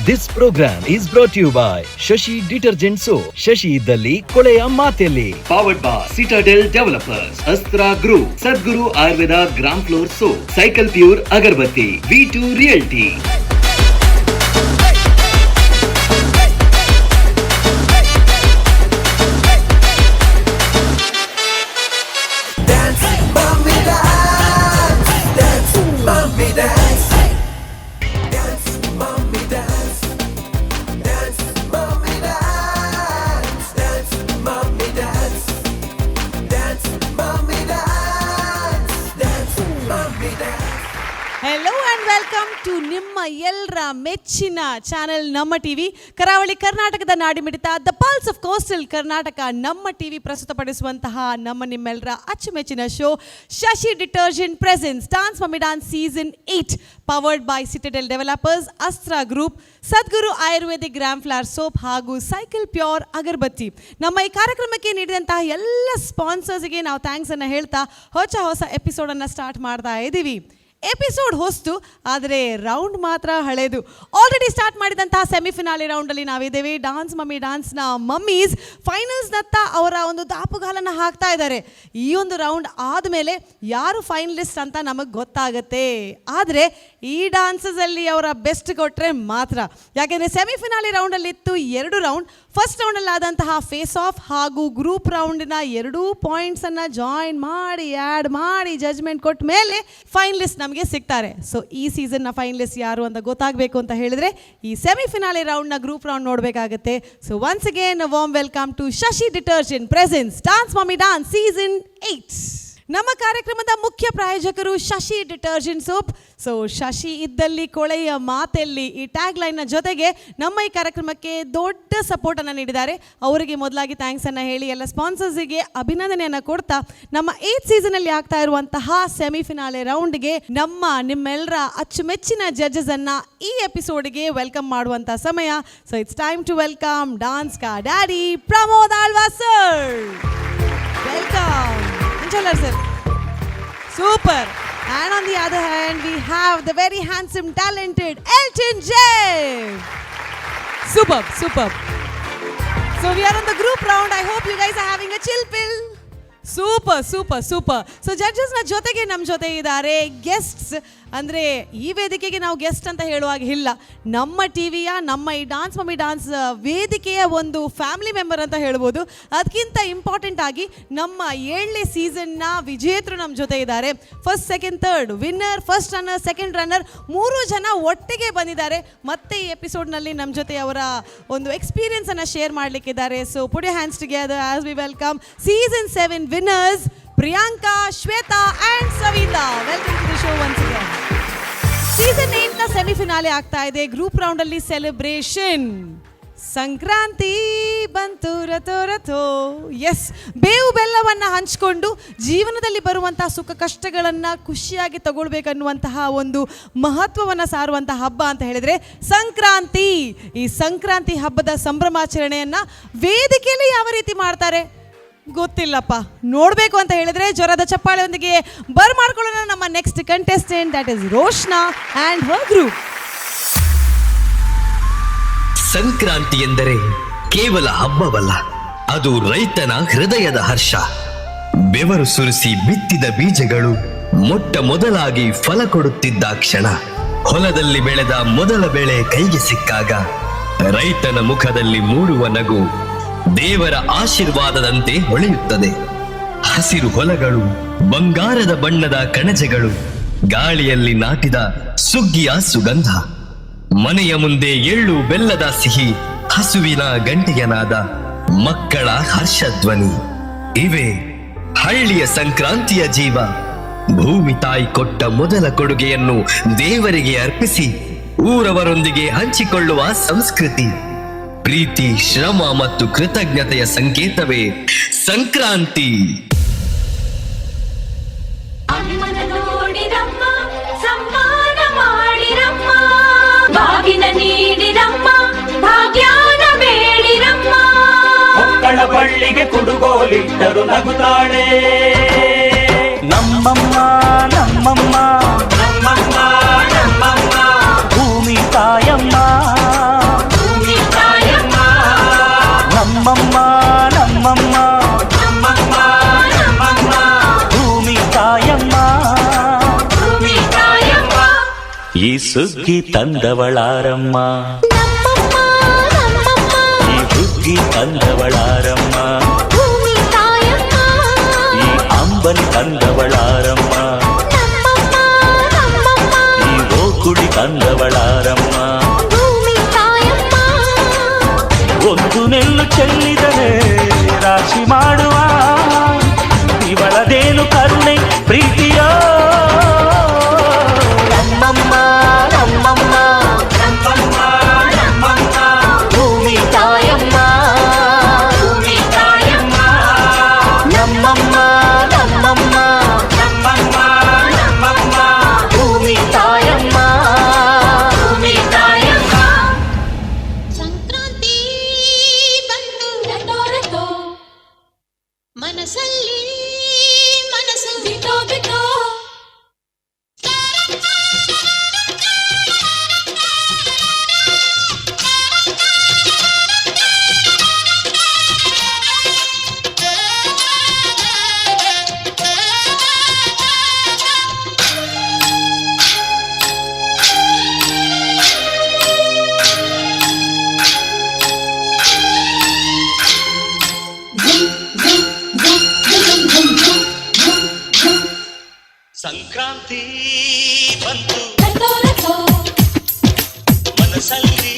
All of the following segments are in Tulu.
This program is brought you by Shashi detergent soap. Shashi ಇದ್ದಲ್ಲಿ ಕೊಳೆಯ ಮಾತೆಲ್ಲಿ. Powered by Citadel Developers, Astra Group, Sadguru Ayurveda Gram Flour Soap, Cycle Pure Agarbatti, V2 Realty. Dance, mommy dance. Dance, mommy dance. Dance, mommy dance. Dance, mommy dance. Dance, mommy dance. Dance, mommy dance. Dance, mommy dance. Hello and welcome to ನಿಮ್ಮ ಎಲ್ಲರ ಮೆಚ್ಚಿನ ಚಾನೆಲ್ ನಮ್ಮ ಟಿವಿ. ಕರಾವಳಿ ಕರ್ನಾಟಕದ ನಾಡಿಮಿಡಿತ, the pulse of coastal Karnataka, ನಮ್ಮ ಟಿವಿ ಪ್ರಸ್ತುತಪಡಿಸುವಂತಹ ನಮ್ಮ ನಿಮ್ಮೆಲ್ಲರ ಅಚ್ಚುಮೆಚ್ಚಿನ show, Shashi Detergent presents Dance Mummy Dance Season 8, powered by Citadel Developers, Astra Group, Sadguru Ayurvedic Gram Flour Soap ಹಾಗೂ ಸೈಕಲ್ ಪ್ಯೂರ್ ಅಗರಬತ್ತಿ. ನಮ್ಮ ಈ ಕಾರ್ಯಕ್ರಮಕ್ಕೆ ನೀಡಿದಂತಹ ಎಲ್ಲ ಸ್ಪಾನ್ಸರ್ಸ್ಗೆ ನಾವು thanks ಅನ್ನು ಹೇಳ್ತಾ ಹೊಸ ಹೊಸ ಎಪಿಸೋಡನ್ನು ಸ್ಟಾರ್ಟ್ ಮಾಡ್ತಾ ಇದ್ದೀವಿ. ಎಪಿಸೋಡ್ ಹೊಸ್ತು, ಆದರೆ ರೌಂಡ್ ಮಾತ್ರ ಹಳೇದು. ಆಲ್ರೆಡಿ ಸ್ಟಾರ್ಟ್ ಮಾಡಿದಂತಹ ಸೆಮಿಫಿನಾಲಿ ರೌಂಡಲ್ಲಿ ನಾವಿದ್ದೇವೆ. ಡಾನ್ಸ್ ಮಮ್ಮಿ ಡಾನ್ಸ್ನ ಮಮ್ಮೀಸ್ ಫೈನಲ್ಸ್ನತ್ತ ಅವರ ಒಂದು ದಾಪುಗಾಲನ್ನು ಹಾಕ್ತಾ ಇದ್ದಾರೆ. ಈ ಒಂದು ರೌಂಡ್ ಆದಮೇಲೆ ಯಾರು ಫೈನಲಿಸ್ಟ್ ಅಂತ ನಮಗೆ ಗೊತ್ತಾಗತ್ತೆ. ಆದರೆ ಈ ಡಾನ್ಸಸಲ್ಲಿ ಅವರ ಬೆಸ್ಟ್ ಕೊಟ್ಟರೆ ಮಾತ್ರ. ಯಾಕೆಂದರೆ ಸೆಮಿಫಿನಾಲಿ ರೌಂಡಲ್ಲಿ ಇತ್ತು ಎರಡು ರೌಂಡ್. ಫಸ್ಟ್ ರೌಂಡಲ್ಲಿ ಆದಂತಹ ಫೇಸ್ ಆಫ್ ಹಾಗೂ ಗ್ರೂಪ್ ರೌಂಡಿನ ಎರಡೂ ಪಾಯಿಂಟ್ಸನ್ನು ಜಾಯಿನ್ ಮಾಡಿ, ಆ್ಯಡ್ ಮಾಡಿ, ಜಜ್ಮೆಂಟ್ ಕೊಟ್ಟ ಮೇಲೆ ಫೈನಲಿಸ್ಟ್ ನಮಗೆ ಸಿಗ್ತಾರೆ. ಸೊ ಈ ಸೀಸನ್ನ ಫೈನಲಿಸ್ಟ್ ಯಾರು ಅಂತ ಗೊತ್ತಾಗಬೇಕು ಅಂತ ಹೇಳಿದ್ರೆ, ಈ ಸೆಮಿಫಿನಾಲಿ ರೌಂಡ್ನ ಗ್ರೂಪ್ ರೌಂಡ್ ನೋಡಬೇಕಾಗತ್ತೆ. So once again, warm welcome to Shashi Detergent presents Dance Mummy Dance Season 8. ನಮ್ಮ ಕಾರ್ಯಕ್ರಮದ ಮುಖ್ಯ ಪ್ರಾಯೋಜಕರು ಶಶಿ ಡಿಟರ್ಜೆಂಟ್ ಸೋಪ್. ಸೊ ಶಶಿ ಇದ್ದಲ್ಲಿ ಕೊಳೆಯ ಮಾತೆಲ್ಲಿ, ಈ ಟ್ಯಾಗ್ ಲೈನ್ನ ಜೊತೆಗೆ ನಮ್ಮ ಈ ಕಾರ್ಯಕ್ರಮಕ್ಕೆ ದೊಡ್ಡ ಸಪೋರ್ಟನ್ನು ನೀಡಿದ್ದಾರೆ. ಅವರಿಗೆ ಮೊದಲಾಗಿ thanks ಅನ್ನು ಹೇಳಿ, ಎಲ್ಲ ಸ್ಪಾನ್ಸರ್ಸಿಗೆ ಅಭಿನಂದನೆಯನ್ನು ಕೊಡ್ತಾ, ನಮ್ಮ ಏತ್ ಸೀಸನಲ್ಲಿ ಆಗ್ತಾ ಇರುವಂತಹ ಸೆಮಿಫಿನಾಲೆ ರೌಂಡ್ಗೆ ನಮ್ಮ ನಿಮ್ಮೆಲ್ಲರ ಅಚ್ಚುಮೆಚ್ಚಿನ ಜಡ್ಜಸ್ ಅನ್ನ ಈ ಎಪಿಸೋಡ್ಗೆ welcome ಮಾಡುವಂತ ಸಮಯ. So it's time to welcome dance ಕಾ daddy Pramod Alva sir. Welcome ಇಂಚಲರ್ sir. Super. And on the other hand, we have the very handsome, talented Elton J. Superb, superb. So we are on the group round. I hope you guys are having a chill pill. Super, super, super. So ಜಡ್ಜಸ್ನ ಜೊತೆಗೆ ನಮ್ಮ ಜೊತೆ ಇದ್ದಾರೆ ಗೆಸ್ಟ್ಸ್. ಅಂದರೆ ಈ ವೇದಿಕೆಗೆ ನಾವು ಗೆಸ್ಟ್ ಅಂತ ಹೇಳುವಾಗ ಇಲ್ಲ, ನಮ್ಮ ಟಿವಿಯ, ನಮ್ಮ ಈ ಡಾನ್ಸ್ ಮಮ್ಮಿ ಡಾನ್ಸ್ ವೇದಿಕೆಯ ಒಂದು ಫ್ಯಾಮಿಲಿ ಮೆಂಬರ್ ಅಂತ ಹೇಳ್ಬೋದು. ಅದಕ್ಕಿಂತ ಇಂಪಾರ್ಟೆಂಟ್ ಆಗಿ ನಮ್ಮ ಏಳನೇ ಸೀಸನ್ನ ವಿಜೇತರು ನಮ್ಮ ಜೊತೆ ಇದ್ದಾರೆ. First, second, third winner, first runner, second runner, ಮೂರು ಜನ ಒಟ್ಟಿಗೆ ಬಂದಿದ್ದಾರೆ. ಮತ್ತೆ ಈ ಎಪಿಸೋಡ್ನಲ್ಲಿ ನಮ್ಮ ಜೊತೆ ಅವರ ಒಂದು ಎಕ್ಸ್ಪೀರಿಯನ್ಸನ್ನು share ಮಾಡಲಿಕ್ಕಿದ್ದಾರೆ. So put hands together as we welcome season 7 winners Priyanka, Shweta and Savita. Welcome to the show once again. Season 8ನ semifinale ಆಗ್ತಾ ಇದೆ. ಗ್ರೂಪ್ ರೌಂಡ್ ಅಲ್ಲಿ ಸೆಲೆಬ್ರೇಷನ್. ಸಂಕ್ರಾಂತಿ ಬಂತು ರಥೋ ರಥೋ. ಎಸ್, ಬೇವು ಬೆಲ್ಲವನ್ನ ಹಂಚಿಕೊಂಡು ಜೀವನದಲ್ಲಿ ಬರುವಂತಹ ಸುಖ ಕಷ್ಟಗಳನ್ನು ಖುಷಿಯಾಗಿ ತಗೊಳ್ಬೇಕನ್ನುವಂತಹ ಒಂದು ಮಹತ್ವವನ್ನು ಸಾರುವಂತಹ ಹಬ್ಬ ಅಂತ ಹೇಳಿದ್ರೆ ಸಂಕ್ರಾಂತಿ. ಈ ಸಂಕ್ರಾಂತಿ ಹಬ್ಬದ ಸಂಭ್ರಮಾಚರಣೆಯನ್ನ ವೇದಿಕೆಯಲ್ಲಿ ಯಾವ ರೀತಿ ಮಾಡ್ತಾರೆ ಗೊತ್ತಿಲ್ಲಪ್ಪ. ನೋಡಬೇಕು ಅಂತ ಹೇಳಿದ್ರೆ ಜ್ವರದ ಚಪ್ಪಾಳೆಯೊಂದಿಗೆ ಬರ್ ಮಾಡ್ಕೊಳ್ಳೋಣ ನಮ್ಮ next contestant, that is Roshna and her group. Sankranti ಎಂದರೆ ಕೇವಲ ಹಬ್ಬವಲ್ಲ, ಅದು ರೈತನ ಹೃದಯದ ಹರ್ಷ. ಬೆವರು ಸುರಿಸಿ ಬಿತ್ತಿದ ಬೀಜಗಳು ಮೊಟ್ಟ ಮೊದಲಾಗಿ ಫಲ ಕೊಡುತ್ತಿದ್ದ ಕ್ಷಣ, ಹೊಲದಲ್ಲಿ ಬೆಳೆದ ಮೊದಲ ಬೆಳೆ ಕೈಗೆ ಸಿಕ್ಕಾಗ ರೈತನ ಮುಖದಲ್ಲಿ ಮೂಡುವ ನಗು ದೇವರ ಆಶೀರ್ವಾದದಂತೆ ಹೊಳೆಯುತ್ತದೆ. ಹಸಿರು ಹೊಲಗಳು, ಬಂಗಾರದ ಬಣ್ಣದ ಕಣಜಗಳು, ಗಾಳಿಯಲ್ಲಿ ನಾಟಿದ ಸುಗ್ಗಿಯ ಸುಗಂಧ, ಮನೆಯ ಮುಂದೆ ಎಳ್ಳು ಬೆಲ್ಲದ ಸಿಹಿ, ಹಸುವಿನ ಗಂಟೆಯ ನಾದ, ಮಕ್ಕಳ ಹರ್ಷಧ್ವನಿ, ಇವೇ ಹಳ್ಳಿಯ ಸಂಕ್ರಾಂತಿಯ ಜೀವ. ಭೂಮಿ ತಾಯಿ ಕೊಟ್ಟ ಮೊದಲ ಕೊಡುಗೆಯನ್ನು ದೇವರಿಗೆ ಅರ್ಪಿಸಿ ಊರವರೊಂದಿಗೆ ಹಂಚಿಕೊಳ್ಳುವ ಸಂಸ್ಕೃತಿ. ಪ್ರೀತಿ, ಶ್ರಮ ಮತ್ತು ಕೃತಜ್ಞತೆಯ ಸಂಕೇತವೇ ಸಂಕ್ರಾಂತಿ. ಅಮ್ಮನ ನೋಡಿರಮ್ಮ, ಸಮ್ಮಾನ ಮಾಡಿರಮ್ಮ, ಬಾಗಿನ ನೀಡಿರಮ್ಮ, ಭಾಗ್ಯಾನ ಬೇಡಿರಮ್ಮ. ಮಕ್ಕಳ ಬಳ್ಳಿಗೆ ಕುಡುಗೋಲಿಟ್ಟರು ನಗುತ್ತಾಳೆ. ನಮ್ಮಮ್ಮ, ನಮ್ಮಮ್ಮ, ನಮ್ಮಮ್ಮ, ನಮ್ಮಮ್ಮ, ಭೂಮಿ ತಾಯಮ್ಮ. ಸುಗ್ಗಿ ತಂದವಳಾರಮ್ಮ, ಈ ಹುಗ್ಗಿ ತಂದವಳಾರಮ್ಮ, ಈ ಅಂಬಲಿ ತಂದವಳಾರಮ್ಮ, ಈ ಓಕುಳಿ ತಂದವಳಾರಮ್ಮ. ಒಂದು ನೆಲ್ಲು ಚೆಲ್ಲಿದರೆ ರಾಶಿ ಮಾಡುವ ಇವಳದೇನು ಕರುಣೆ ಪ್ರೀತಿಯ. ನಮ್ಮಮ್ಮ ನಮ್ಮಮ್ಮ ನಮ್ಮಮ್ಮ ಭೂಮಿ ತಾಯಮ್ಮ, ನಮ್ಮಮ್ಮ ನಮ್ಮಮ್ಮ ನಮ್ಮಮ್ಮ ಭೂಮಿ ತಾಯಮ್ಮ. ಸಂಕ್ರಾಂತಿ ಬಂತು, ರಥೋ ರಥೋ, ಮನಸ್ಸಲ್ಲಿ ಮನಸ್ಸು ಬಿಟ್ಟೋ ಬಿಟ್ಟೋ. ಸಂಕ್ರಾಂತಿ ಬಂತು, ರಥೋ ರಥೋ, ಮನಸ್ಸಲ್ಲಿ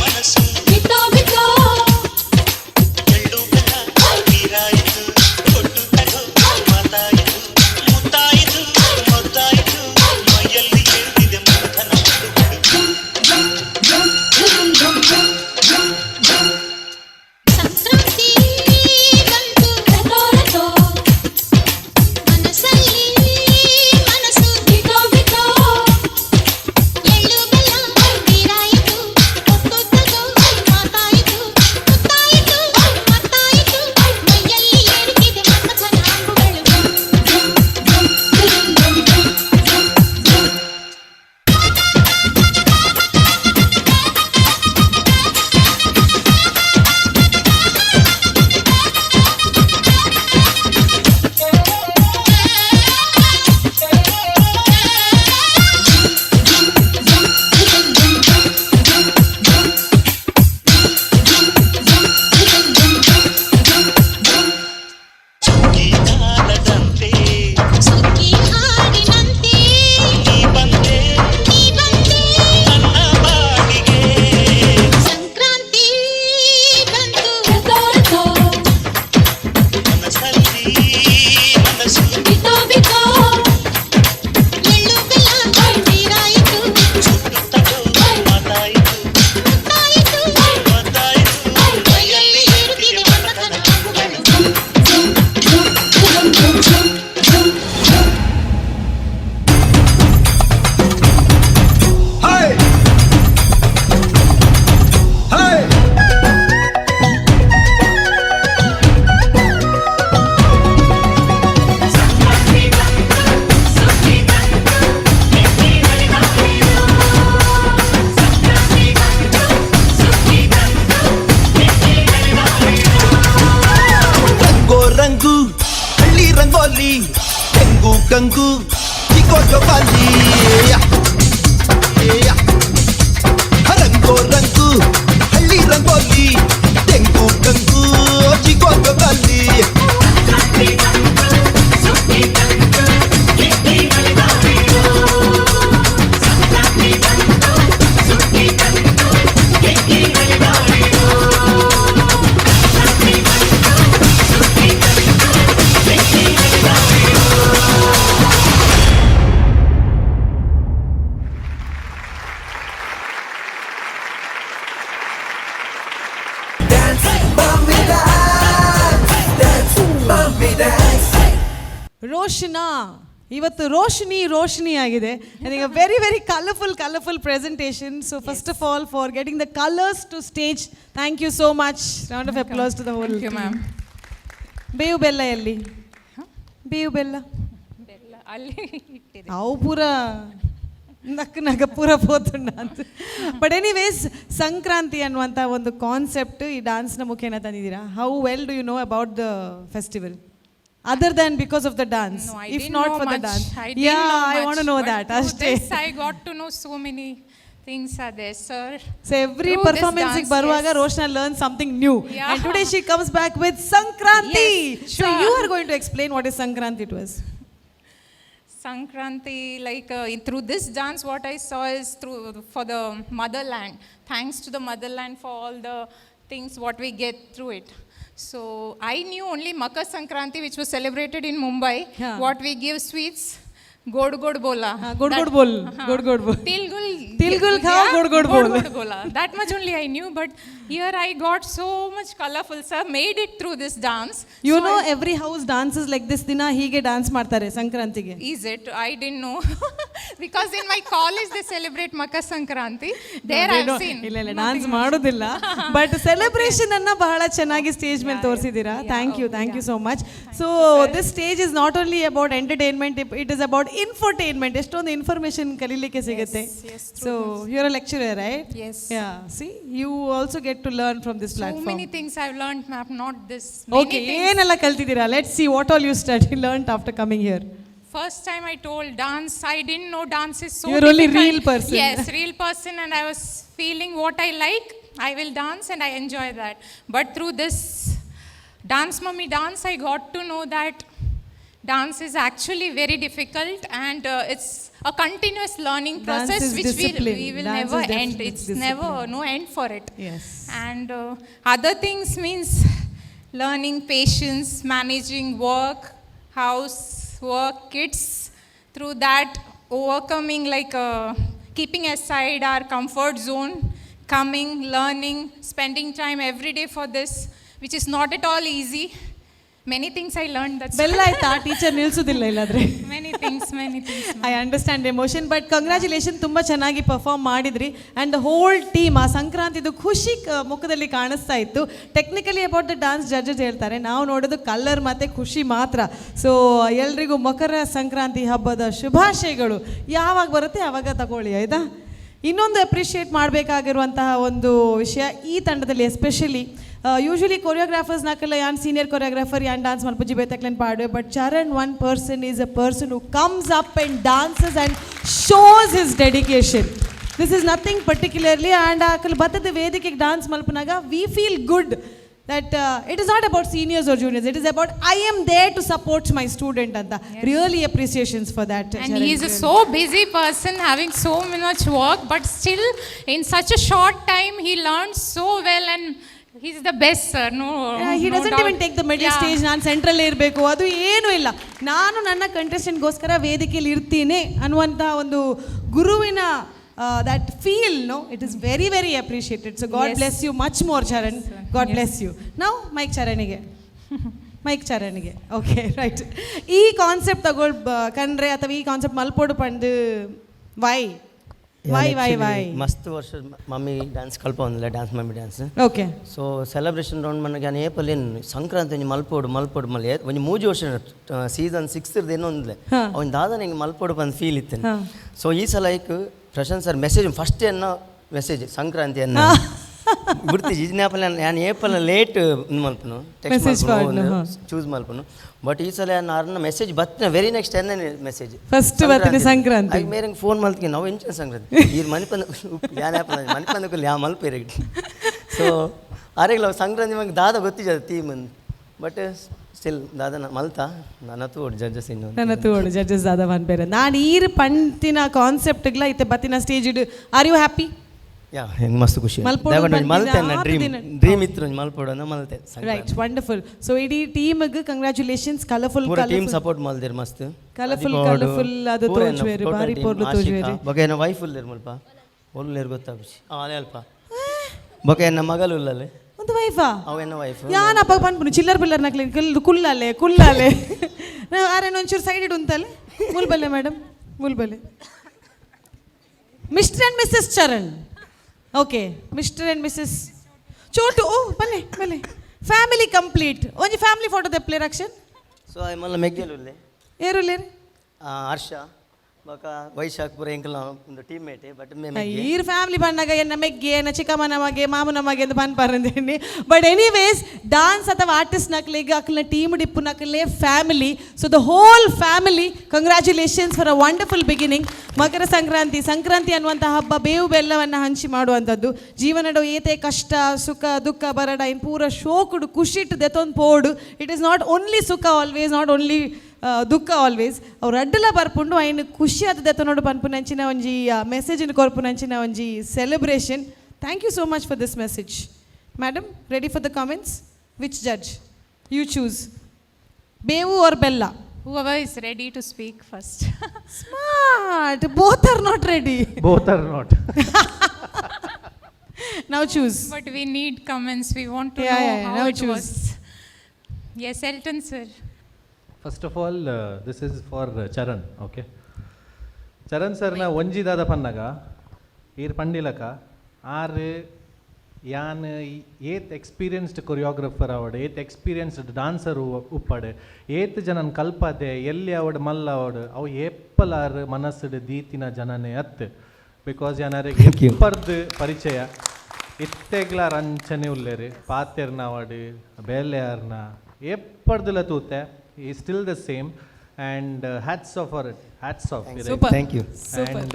ಮನಸ್ಸು ಬಿಟ್ಟೋ ಬಿಟ್ಟೋ. ಎಳ್ಳು ಬೆಲ್ಲ ನೀರಾಯಿತು, ಕೊಟ್ಟು ತಗೋ ಮಾತಾಯಿತು, ಮುತ್ತಾಯಿತು, ಮೊದ್ದಾಯಿತು, ಮೈಯಲ್ಲಿ ಹೇಳ್ತಿದೆ ಮನಥನ ಮಾತುಗಳು. ಸಂಕ್ರಾಂತಿ ಬಂತು, ರಥೋ ರಥೋ, ಮನಸ್ಸಲ್ಲಿ ಮನಸ್ಸು ಬಿಟ್ಟೋ ಬಿಟ್ಟೋ. ಎಳ್ಳು ಬೆಲ್ಲ ನೀರಾಯಿತು, ಕೊಟ್ಟು ತಗೋ ಮಾತಾಯಿತು, ಮುತ್ತಾಯಿತು, ಮತ್ತಾಯಿತು, ಮೈಯಲ್ಲಿ ಏರುತ್ತಿದೆ ಮನ್ಮಥನ ಅಂಬುಗಳು. ಸುಗ್ಗಿ ಕಾಲದಂತೆ, ಸುಗ್ಗಿ ಹಾಡಿನಂತೆ, ನೀ ಬಂದೆ, ನೀ ಬಂದೆ ನನ್ನ ಬಾಳಿಗೆ. ಸಂಕ್ರಾಂತಿ ಬಂತು, ರಥೋ ರಥೋ, ಮನಸ್ಸಲ್ಲಿ ಮನಸ್ಸು ಬಿಟ್ಟೋ ಬಿಟ್ಟೋ. ಎಳ್ಳು ಬೆಲ್ಲ ನೀರಾಯಿತು, ಸುಟ್ಟು ತಗೋ ಮಾತಾಯಿತು, ಮುತ್ತಾಯಿತು, ಮೊದ್ದಾಯಿತು, ಮೈಯಲ್ಲಿ ಏರುತ್ತಿದೆ ಮನ್ಮಥನ ಅಂಬುಗಳು. High high. ರಂಗೋ ರಂಗು ಹಳ್ಳಿ ರಂಗೋಲಿ, ತೆಂಗು ಕಂಗು ಚಿಕ್ಕೋ ಜೋಕಾಲಿ. ರಂಗೋ ರಂಗು ಹಳ್ಳಿ ರಂಗೋಲಿ, ತೆಂಗು ಕಂಗು ಚಿಕ್ಕೋ ಜೋಕಾಲಿ. Dance, mommy dance. Dance, mommy dance. Roshana, ಇವತ್ತು ರೋಶಿನಿ ರೋಶಿನಿ ಆಗಿದೆ. ನನಗೆ very very colourful colourful presentation. So first of all, for getting the colours to stage, thank you so much. Round of applause to the whole. Ma'am. ಬೇವು ಬೆಲ್ಲ ಎಲ್ಲಿ? ಬೇವು ಬೆಲ್ಲ. ಬೆಲ್ಲ ಅಲ್ಲಿ ಇಟ್ಟಿದೆ. ಅವು ಪೂರ ನಕ್ಕ ನಗ ಪೂರ ಪೋತುಂಡ ಅಂತ. ಬಟ್ ಎನಿವೇಸ್, ಸಂಕ್ರಾಂತಿ ಅನ್ನುವಂಥ ಒಂದು ಕಾನ್ಸೆಪ್ಟ್ ಈ ಡಾನ್ಸ್ನ ಮುಖೇನ ತಂದಿದ್ದೀರಾ. How well do you know about the festival? Other than because of the dance. No, I if didn't not know for the much. Dance. I didn't yeah, know I much. Want know But that through ಅಷ್ಟೇ. this, I got to know so many things are there, sir. So every Through this performance dance, ಬರುವಾಗ yes. Roshna learn something new. Yeah. And today she comes back with Sankranti. Yes, so sure. You are going to explain what is Sankranti to us. Sankranti, like through this dance, what I saw is through for the motherland. Thanks to the motherland for all the things what we get through it. So I knew only Makar Sankranti, which was celebrated in Mumbai. What we give sweets, god god bola. Ha, god god bol, god god bol. Tilgul. Tilgul khao, Yeah, god god bol. God bola. That much only I knew, but here I got so much colorful. Sir made it through this dance. You So know, every house dances like this. ದಿನ ಹೀಗೆ ಡಾನ್ಸ್ ಮಾಡ್ತಾರೆ ಸಂಕ್ರಾಂತಿಗೆ. Is it? I didn't know. Because in my college they celebrate Makar Sankranti. There They I've don't- seen. ಇಲ್ಲ ಇಲ್ಲ, ಡಾನ್ಸ್ ಮಾಡೋದಿಲ್ಲ, ಬಟ್ ಸೆಲೆಬ್ರೇಷನ್ ಅನ್ನ ಬಹಳ ಚೆನ್ನಾಗಿ ಸ್ಟೇಜ್ ಮೇಲೆ ತೋರಿಸಿದ್ದೀರಾ. Thank you, thank you so much. So this stage is not only about entertainment, it is about infotainment. ಎಷ್ಟೊಂದು ಇನ್ಫಾರ್ಮೇಶನ್ ಕಲೀಲಿಕ್ಕೆ ಸಿಗುತ್ತೆ. So you are lecturer, right? Yes. Yeah, see, you also get to learn from this So platform. Many things I've learned, ma'am, not this. Many okay, things. ಏನೆಲ್ಲ ಕಲ್ತಿದ್ದೀರಾ? Let see what all you study learn after coming here. First time I told dance, I didn't know dance is so You're only difficult. Real person. Yes, real person, and I was feeling what I like, I will dance and I enjoy that. But through this Dance Mummy Dance, I got to know that dance is actually very difficult and it's a continuous learning Dance process is which discipline. we will Dance never is end. definite It's discipline. never, no end for it. Yes. And other things means learning patience, managing work, house, work, kids. Through that, overcoming like keeping aside our comfort zone, coming, learning, spending time every day for this, which is not at all easy. Many things I learned. That's bell ಆಯ್ತಾ? ಟೀಚರ್ ನಿಲ್ಸುದಿಲ್ಲ ಇಲ್ಲಾದ್ರೆ. Many things, many things. I understand emotion, but congratulation, ತುಂಬ ಚೆನ್ನಾಗಿ ಪರ್ಫಾರ್ಮ್ ಮಾಡಿದ್ರಿ. ಆ್ಯಂಡ್ the whole team, ಆ ಸಂಕ್ರಾಂತಿದು ಖುಷಿ ಮುಖದಲ್ಲಿ ಕಾಣಿಸ್ತಾ ಇತ್ತು. Technically about the dance judges ಹೇಳ್ತಾರೆ, ನಾವು ನೋಡೋದು ಕಲರ್ ಮತ್ತು ಖುಷಿ ಮಾತ್ರ. ಸೊ ಎಲ್ರಿಗೂ ಮಕರ ಸಂಕ್ರಾಂತಿ ಹಬ್ಬದ ಶುಭಾಶಯಗಳು. ಯಾವಾಗ ಬರುತ್ತೆ ಯಾವಾಗ ತಗೊಳ್ಳಿ, ಆಯಿತಾ? ಇನ್ನೊಂದು ಅಪ್ರಿಷಿಯೇಟ್ ಮಾಡಬೇಕಾಗಿರುವಂತಹ ಒಂದು ವಿಷಯ ಈ ತಂಡದಲ್ಲಿ ಎಸ್ಪೆಷಲಿ, ಯೂಶಲಿ ಕೊರಿಯೋಗ್ರಾಫರ್ಸ್ ನಾಕಲ್ಲ ಯಾನ್ ಸೀನಿಯರ್ ಕೊರಿಯೋಗ್ರಾಫರ್ ಯಾನ್ dance ಮಲ್ಪುಜಿ ಬೇತಕ್ಲೆನ್ ಪಾಡುವೆ. But Charan one person is a person who comes up and dances and shows his dedication. This is nothing particularly, and Akal ಬತ್ತದ ವೇದಿಕೆಗೆ dance ಮಲ್ಪನಾಗ we feel good that it is not about seniors or juniors, it is about I am there to support my student ಅಂತ. Really appreciations for that. And he is a so busy person having so much work, but still in such a short time he learned so well and he's the best, sir. No, he no doesn't doubt. Even take the middle stage. ನಾನು ಸೆಂಟ್ರಲ್ಲೇ ಇರಬೇಕು ಅದು ಏನೂ ಇಲ್ಲ. ನಾನು ನನ್ನ ಕಂಟೆಸ್ಟೆಂಟ್ಗೋಸ್ಕರ ವೇದಿಕೆಯಲ್ಲಿ ಇರ್ತೀನಿ ಅನ್ನುವಂಥ ಒಂದು ಗುರುವಿನ that feel, no, it is very very appreciated. So God bless you much more, Charan. God bless you. ನಾವು ಮೈಕ್ ಚರಣಿಗೆ, ಮೈಕ್ ಚರಣಿಗೆ. Okay, right. ಈ ಕಾನ್ಸೆಪ್ಟ್ ತಗೊಳ್ ಕಂಡ್ರೆ ಅಥವಾ ಈ ಕಾನ್ಸೆಪ್ಟ್ ಮಲ್ಪೋಡು ಪಂಡು ವೈ ವೈ ವೈ ವೈ? ಮಸ್ತ್ ವರ್ಷ ಮಮ್ಮಿ ಡ್ಯಾನ್ಸ್ ಕಲ್ಪೊಂದಿಲ್ಲ, dance mummy dance. So celebration round ಮನಗೆ ನಾನು ಏಪಲ್ ಏನು ಸಂಕ್ರಾಂತಿ ಒಂಜಿ ಮಲ್ಪೋಡು ಮಲ್ಪೋಡು ಮಲ್ ಒಂಜಿ ಮೂಜಿ ವರ್ಷ ಸೀಸನ್ ಸಿಕ್ಸ್ ಏನೋ ಒಂದ್ಲೆ ಅವ್ನು ದಾದ ನಿಂಗೆ ಮಲ್ಪೋಡು ಪಂದ್ ಫೀಲ್ ಇತ್ತು. ಸೊ ಈ ಸಲ ಐಕ್ ಪ್ರಶಾಂತ್ ಸರ್ ಮೆಸೇಜ್ ಫಸ್ಟ್ ಎನ್ನ ಮೆಸೇಜ್ ಸಂಕ್ರಾಂತಿ ಅನ್ನ ಗುರ್ತಿ ಜ್ಞಾಪನ ನಾನು ಏಪಲ್ ಲೇಟ್ ಮಲ್ಪನು ಟೆಕ್ಸ್ಟ್ Message ಮಲ್ಪನು ಪಾಡ್ನು, ಹಾ. ಚೂಸ್ ಮಲ್ಪನು. ಬಟ್ ಈ ಸಲ ನಾನು ಅರ್ನ ಮೆಸೇಜ್ ಬತ್ತಿನ ವೆರಿ ನೆಕ್ಸ್ಟ್ ಎನ್ನ ಮೆಸೇಜ್ First ಬತ್ತಿನ ಸಂಕ್ರಾಂತಿ. ಮೇರೆ ಫೋನ್ ಮಲ್ತಿಗೆ ನಾವು ಎಂಚಿನ ಸಂಕ್ರಾಂತಿ ಈ ಮನಿಪಂದ ಯಾನ್ ಮನಿಪಂದ ಯಾ ಮಲ್ಪೇರೆ. ಸೊ ಆರೆಗ್ಲ ಸಂಕ್ರಾಂತಿ ಮಂಗೆ ದಾದ ಗೊತ್ತಿಜ ಥೀಮ್, ಬಟ್ ಸ್ಟಿಲ್ ದಾದ ಮಲ್ತ ನನ್ನ ತೋಡು ಜಡ್ಜಸ್ ಇನ್ನು ನನ್ನ ತೋಡು ಜಡ್ಜಸ್ ದಾದ ಒನ್ ಬೇರೆ. ನಾನು ಈರ್ ಪಂತಿನ ಕಾನ್ಸೆಪ್ಟ್ಗ್ಲ ಇತ್ತೆ ಬತ್ತಿನ ಸ್ಟೇಜ್ ಇಡು, are you happy? ಯಾ, ಹೆಂಗೆ ಮಸ್ತ್ ಖುಷಿ. ಮಲ್ಪೋಡು ದಾದ ಒಂಜಿ ಪಂತಿನ ಮಲ್ತೆ ಆತ್ ಡ್ರೀಮ್ ದಿನ. ಡ್ರೀಮ್ ಇತ್ತು ಒಂಜಿ ಮಲ್ಪೋಡು ಅಂದ ಮಲ್ತೆ. Right, wonderful. ಸೊ ಇಡೀ ಟೀಮ್ಗೆ ಕಂಗ್ರ್ಯಾಚುಲೇಷನ್ಸ್. ಕಲರ್ಫುಲ್ ಪೂರ ಟೀಮ್ ಸಪೋರ್ಟ್ ಮಲ್ದಿರ್ ಮಸ್ತ್. Colourful, ಅದೀಪ ಅವಡು, colourful ಅದು ಪೂರ ಎನ್ನ ತೋಜುವೆರು, total ಬಾರಿ team, ಪೊರ್ಲು ಆಶಿಕಾ, ತೋಜುವೆರು. ಬೊಕ ಎನ್ನ ವೈಫ್ ಉಲ್ಲೆರ್ ಮುಲ್ಪ ಒಲ್ಲೆರ್ ಗೊತ್ತಾಪುಜಿ ಅಲೆ ಅಲ್ಪ. ಬೊಕ ಎನ್ನ ಮಗಲು ಉಲ್ಲಲೆ. ಒಂದು ವೈಫಾ? ಅವು ಎನ್ನ ವೈಫ್. ಯಾನ್ ಅಪ್ಪ ಪನ್ಪುನು ಚಿಲ್ಲರ್ ಬಿಲ್ಲರ್ ನಕ್ಲೆ ಕುಲ್ಲು ಕುಲ್ಲಲೆ ಕುಲ್ಲಲೆ. ಆರೇನ ಒಂಚೂರು ಸೈಡ್ ಇಡು ಅಂತಲೆ. ಮುಲ್ಬಲ್ಲೆ ಮೇಡಮ್, ಮುಲ್ಬಲ್ಲೆ. Mister and Missus Charan. Okay, Mister and Missus Chotu. ಓ ಬಲ್ಲೆ ಬಲ್ಲೆ, ಫ್ಯಾಮಿಲಿ ಕಂಪ್ಲೀಟ್. ಒಂಜಿ ಫ್ಯಾಮಿಲಿ ಫೋಟೋ ತೆಪ್ಲೆ ರಕ್ಷನ್. ಸೊ ಆಯ್ ಮಲ್ಲ ಮೆಗ್ಗೆಲ್ ಉಲ್ಲೆ. ಏರುಲ್ಲೇರು? ಹರ್ಷ. ಬೊಕ ವೈಶಾಖ್ ಪೂರ ಎಂಕಲ್ನ ಒಂದು ಟೀಮ್ ಮೇಟ್ ಬಟ್ ಈರ್ ಫ್ಯಾಮಿಲಿ ಬಂದಾಗ ಎನ್ನ ಮೆಗ್ಗೆ, ಎನ್ನ ಚಿಕ್ಕಮ್ಮನ ಮಗೆ, ಮಾಮನ ಮಗೆ ಅಂತ ಪನ್ಪರಂದೇನಿ. ಬಟ್ ಎನಿವೇಸ್, ಡಾನ್ಸ್ ಅಥವಾ ಆರ್ಟಿಸ್ಟ್ ನಕ್ಲಿಗೆ ಅಕ್ಲನ ಟೀಮ್ ಡಿಪ್ಪು ನಕ್ಲೆ family. So the whole family, congratulations for a wonderful beginning. Makara Sankranti, Sankranti ಅನ್ನುವಂಥ ಹಬ್ಬ ಬೇವು ಬೆಲ್ಲವನ್ನು ಹಂಚಿ ಮಾಡುವಂಥದ್ದು. ಜೀವನದ ಏತೆ ಕಷ್ಟ ಸುಖ ದುಃಖ ಬರಡ ಇನ್ ಪೂರ ಶೋಕುಡು ಖುಷಿಟ್ಟು ದೆತೊಂದು ಪೋಡು. It is not only ಸುಖ ಆಲ್ವೇಸ್, not only ದುಃಖ ಆಲ್ವೇಸ್. ಅವ್ರು ಅಡ್ಡಲ ಬರ್ಪುಂಡು ಐನ್ ಖುಷಿ ಆದ ದೆತೊನೋಡು ಪನ್ಪುನಂಚಿನ ಒಂಜಿ ಮೆಸೇಜಿನ ಕೊರ್ಪುನಂಚಿನ ಒಂಜಿ celebration. Thank you so much for this message. Madam, ready for the comments? Which judge you choose, ಬೇವು ಆರ್ ಬೆಲ್ಲ? Whoever is ready to speak first. Smart. Both are not ready. Both are not. Now choose. But we need comments. We want to know how now it choose. Was. Yes, Elton sir. First of all, this is for Charan, okay? Charan ಸರ್ನ ಒಂಜಿದಾದ ಪನ್ನಗ ಈರ್ ಪಂಡಿಲಕ ಆರ್ ಯಾನ್ ಏತ್ ಎಕ್ಸ್ಪೀರಿಯನ್ಸ್ಡ್ ಕೊರಿಯೋಗ್ರಫರ್ ಆವಡ್, ಏತ್ ಎಕ್ಸ್ಪೀರಿಯನ್ಸ್ಡ್ ಡಾನ್ಸರ್ ಉಪ್ಪಡ್, ಏತ್ ಜನನ್ ಕಲ್ಪದೆ, ಎಲ್ಲಿ ಅವಡ್ ಮಲ್ಲ ಅವಡ್, ಅವು ಏಪ್ಪಲಾರ್ ಮನಸ್ಸುಡ್ ದೀತಿನ ಜನನೇ ಅತ್. Because ಯಾನಾರಿಗೆ Thank you. ಎಪ್ಪರ್ದು ಪರಿಚಯ ಇತ್ತೆಗ್ಲಾರ್ ಅಂಚನೆ ಉಲ್ಲೇರು ಪಾತೆರ್ನ ಅವಡ್ ಬೇಲೆಯಾರ್ನ ಎಪ್ಪರ್ದುಲ ತೂತೆ ಈ still the same, and hats off for it, hats off. Super. Thank you. Super. And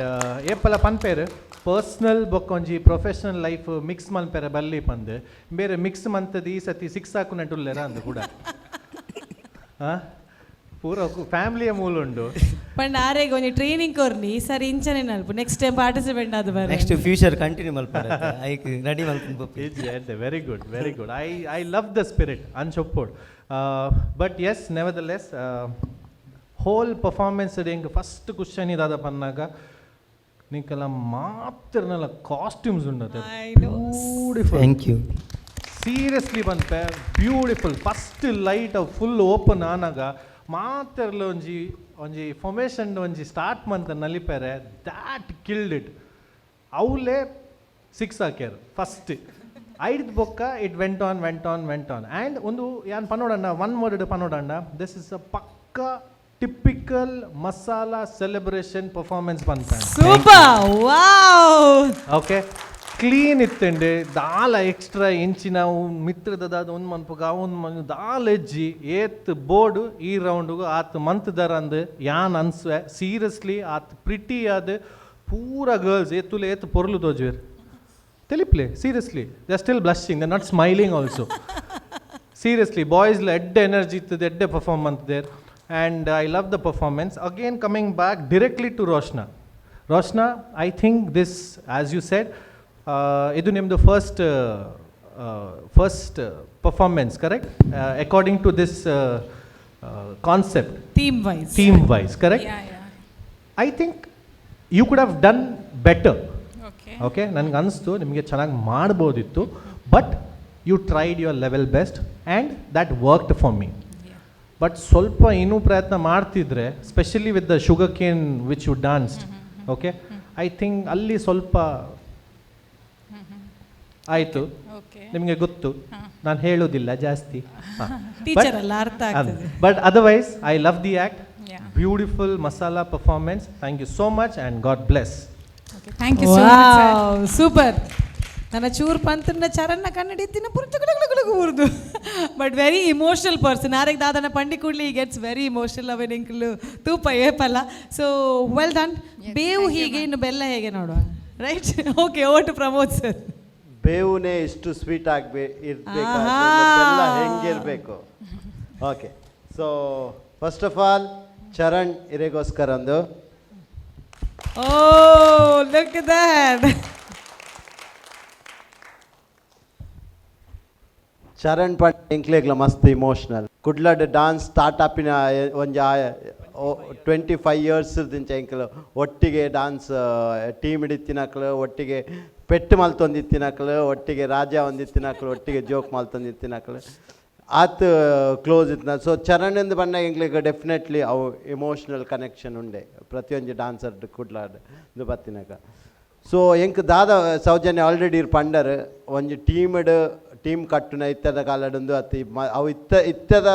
ಏಪಲ ಪನ್ಪೇರು ಪರ್ಸ್ನಲ್ ಬೊಕ್ಕೊಂಜಿ ಪ್ರೊಫೆಷನಲ್ ಲೈಫ್ ಮಿಕ್ಸ್ ಮಲ್ಪೆರೆ ಬಲ್ಲಿ ಪಂದ್. ಬೇರೆ ಮಿಕ್ಸ್ ಮಂತದ ಈ ಸತಿ ಸಿಕ್ಸ್ ಹಾಕುನಟ್ಟುಲ್ಲೇರ ಅಂದು ಕೂಡ ಪೂರ ಫ್ಯಾಮಿಲಿಯ ಮೂಲ ಉಂಡು. ಪಂಡ ಆರೆಗ್ ಒಂಜಿ ಟ್ರೈನಿಂಗ್ ಕೊರ್ನಿ ಸರಿ ಇಂಚನೆ ನಲ್ಪು ನೆಕ್ಸ್ಟ್ ಟೈಮ್ ಪಾರ್ಟಿಸಿಪೇಟ್ ಆದ್ ಬರ. ನೆಕ್ಸ್ಟ್ ಫ್ಯೂಚರ್ ಕಂಟಿನ್ಯೂ ಮಲ್ಪಡ ಐಕ್ ರೆಡಿ ಮಲ್ಪು. Very good, very good. I love the spirit ಅಂಚೊಪ್ಪೋಡು. But yes, nevertheless, whole performance ಎಂಕ್ ಫಸ್ಟ್ ಕ್ವಶನ್ ಇದಾದ ಪನ್ನಾಗ ನಿಂಕೆಲ್ಲ ಮಾತ್ರನಲ್ಲ ಕಾಸ್ಟ್ಯೂಮ್ಸ್ ಉಂಡತೆ. I know. Beautiful. Thank you. Seriously ಬಂತೆ beautiful. First light full open ಆನಾಗ ಮಾತೆರ್ಲ ಒಂಜಿ ಒಂಜಿ ಫಾರ್ಮೇಷನ್ ಒಂಜಿ ಸ್ಟಾರ್ಟ್ ಮಂತ ನಲಿಪೆರೆ, that killed it. ಅವಲೇ ಸಿಕ್ಸ್ ಹಾಕ್ಯಾರ ಫಸ್ಟ್ ಐದು ಬೊಕ್ಕ. It went on, went on, went on. And ಒಂದು ಯಾನ್ ಪನೋಡಣ್ಣ, ಒನ್ ವರ್ಡ್ ಪನೋಡಣ್ಣ, this is a pucca typical masala celebration performance ಬಂತ. Super, wow. ಓಕೆ, ಕ್ಲೀನ್ ಇತ್ತಂಡೆ. ದಾಲ ಎಕ್ಸ್ಟ್ರಾ ಇಂಚಿನ ಮಿತ್ರದ ಒಂದು ಮನ್ಪುಗ ಒಂದು ಮನ್ ದಾಲ ಎಜ್ಜಿ ಏತ್ ಬೋರ್ಡ್ ಈ ರೌಂಡ್ಗು ಆತ್ ಮಂತ್ ದರ ಅಂದ್ ಯಾನ್ ಅನ್ಸ್ವೆ. ಸೀರಿಯಸ್ಲಿ ಆತ್ ಪ್ರಿಟಿ ಆದ್ ಪೂರ ಗರ್ಲ್ಸ್ ಏತುಲೆ ಏತ್ ಪೊರ್ಲು ತೋಜುವೆರ್ ತೆಲಿಪ್ಲೆ. Seriously, they are still blushing, they not smiling also. Seriously, boys ಎಡ್ಡೆ ಎನರ್ಜಿ ಇರ್ತದೆ, ಎಡ್ಡೆ perform there, and I love the performance. Again, coming back directly to Roshna. Roshna, I think this, as you said, ಇದು ನಿಮ್ಮದು first performance, correct? According to this concept. Theme wise. Theme wise, correct? Yeah. I think you could have done better. Okay. Okay, ನನಗೆ ಅನಿಸ್ತು ನಿಮಗೆ ಚೆನ್ನಾಗಿ ಮಾಡ್ಬೋದಿತ್ತು, but you tried your level best and that worked for me. But ಸ್ವಲ್ಪ ಇನ್ನೂ ಪ್ರಯತ್ನ ಮಾಡ್ತಿದ್ರೆ, specially with the sugar cane which you danced, okay, I think ಅಲ್ಲಿ ಸ್ವಲ್ಪ ಆಯಿತು. ನಿಮಗೆ ಗೊತ್ತು, ನಾನು ಹೇಳೋದಿಲ್ಲ ಜಾಸ್ತಿ. ಟೀಚರ್ ಅಲ್ಲ, ಅರ್ಥ ಆಗ್ತದೆ. But otherwise I love the act. Beautiful masala performance. Thank you so much and God bless. Okay, thank you so much, sir. Super. ನನ್ನ ಚೂರು ಪಂತನ ಚರನ್ನ ಕನ್ನಡಿ ಇತ್ತಿನ ಪುರ್ಚು ಗುಡುಗುಡುಗುಡುಗು ಊರ್ದು. But very emotional person. ಆರೆಗ್ ದಾದನ ಪಂಡಿ ಕೂಡ್ಲಿ ಗೆಟ್ಸ್ ವೆರಿ ಇಮೋಷನಲ್. ಅವೇನ್ ಎಂಕುಲು ತೂಪ ಏಪಲ್ಲ. So well done. ಬೇವು ಹೀಗೆ, ಇನ್ನು ಬೆಲ್ಲ ಹೇಗೆ ನೋಡುವ. Right, okay, over to Pramod sir. ಬೇವುನೇ ಇಷ್ಟು ಸ್ವೀಟ್ ಆಗ್ಬೇ ಇರಬೇಕು, ಬೆಲ್ಲ ಹೆಂಗಿರಬೇಕು? Okay, so first of all Charan ಇರೆಗೋಸ್ಕರ ಒಂದು Oh, look that. Charan ಪಂಡ ಎಂಕ್ಲೆಗ್ಲ ಮಸ್ತ್ ಇಮೋಷ್ನಲ್. ಕುಡ್ಲಡ್ ಡಾನ್ಸ್ ಸ್ಟಾರ್ಟ್ ಆಪಿನ ಒಂಜಿ 25 ಇಯರ್ಸ್ ದಿಂಚ ಎಂಕ್ಲು ಒಟ್ಟಿಗೆ ಡಾನ್ಸ್ ಟೀಮ್ ಹಿಡಿತಿನಕ್ಲು, ಒಟ್ಟಿಗೆ ಪೆಟ್ಟು ಮಲ್ತೊಂದಿತ್ತಿನಕ್ಲು, ಒಟ್ಟಿಗೆ ರಾಜ ಒಂದಿತ್ತಿನಕ್ಲು, ಒಟ್ಟಿಗೆ ಜೋಕ್ ಮಲ್ತೊಂದಿತ್ತಿನಕ್ಲು, ಆತ್ ಕ್ಲೋಸ್ ಇತ್ತಿನ. ಸೊ ಚರಣ್ ಎಂದು ಬಣ್ಣ ಎಂಕ್ಲೆಗ್ ಡೆಫಿನೆಟ್ಲಿ ಅವು ಎಮೋಷ್ನಲ್ ಕನೆಕ್ಷನ್ ಉಂಡೆ ಪ್ರತಿಯೊಂಜಿ ಡಾನ್ಸರ್ ಕುಡ್ಲಾಡ್ ಬತ್ತಿನಕ. ಸೊ ಎಂಕ್ ದಾದ ಸೌಜನ್ಯ ಆಲ್ರೆಡಿ ಪಂಡರ್ ಒಂಜಿ ಟೀಮ್ಡ್ ಟೀಮ್ ಕಟ್ಟುನ ಇತ್ತದ ಕಾಲಡೊಂದು ಅತ್ತು ಅವು ಇತ್ತ ಇತ್ತದ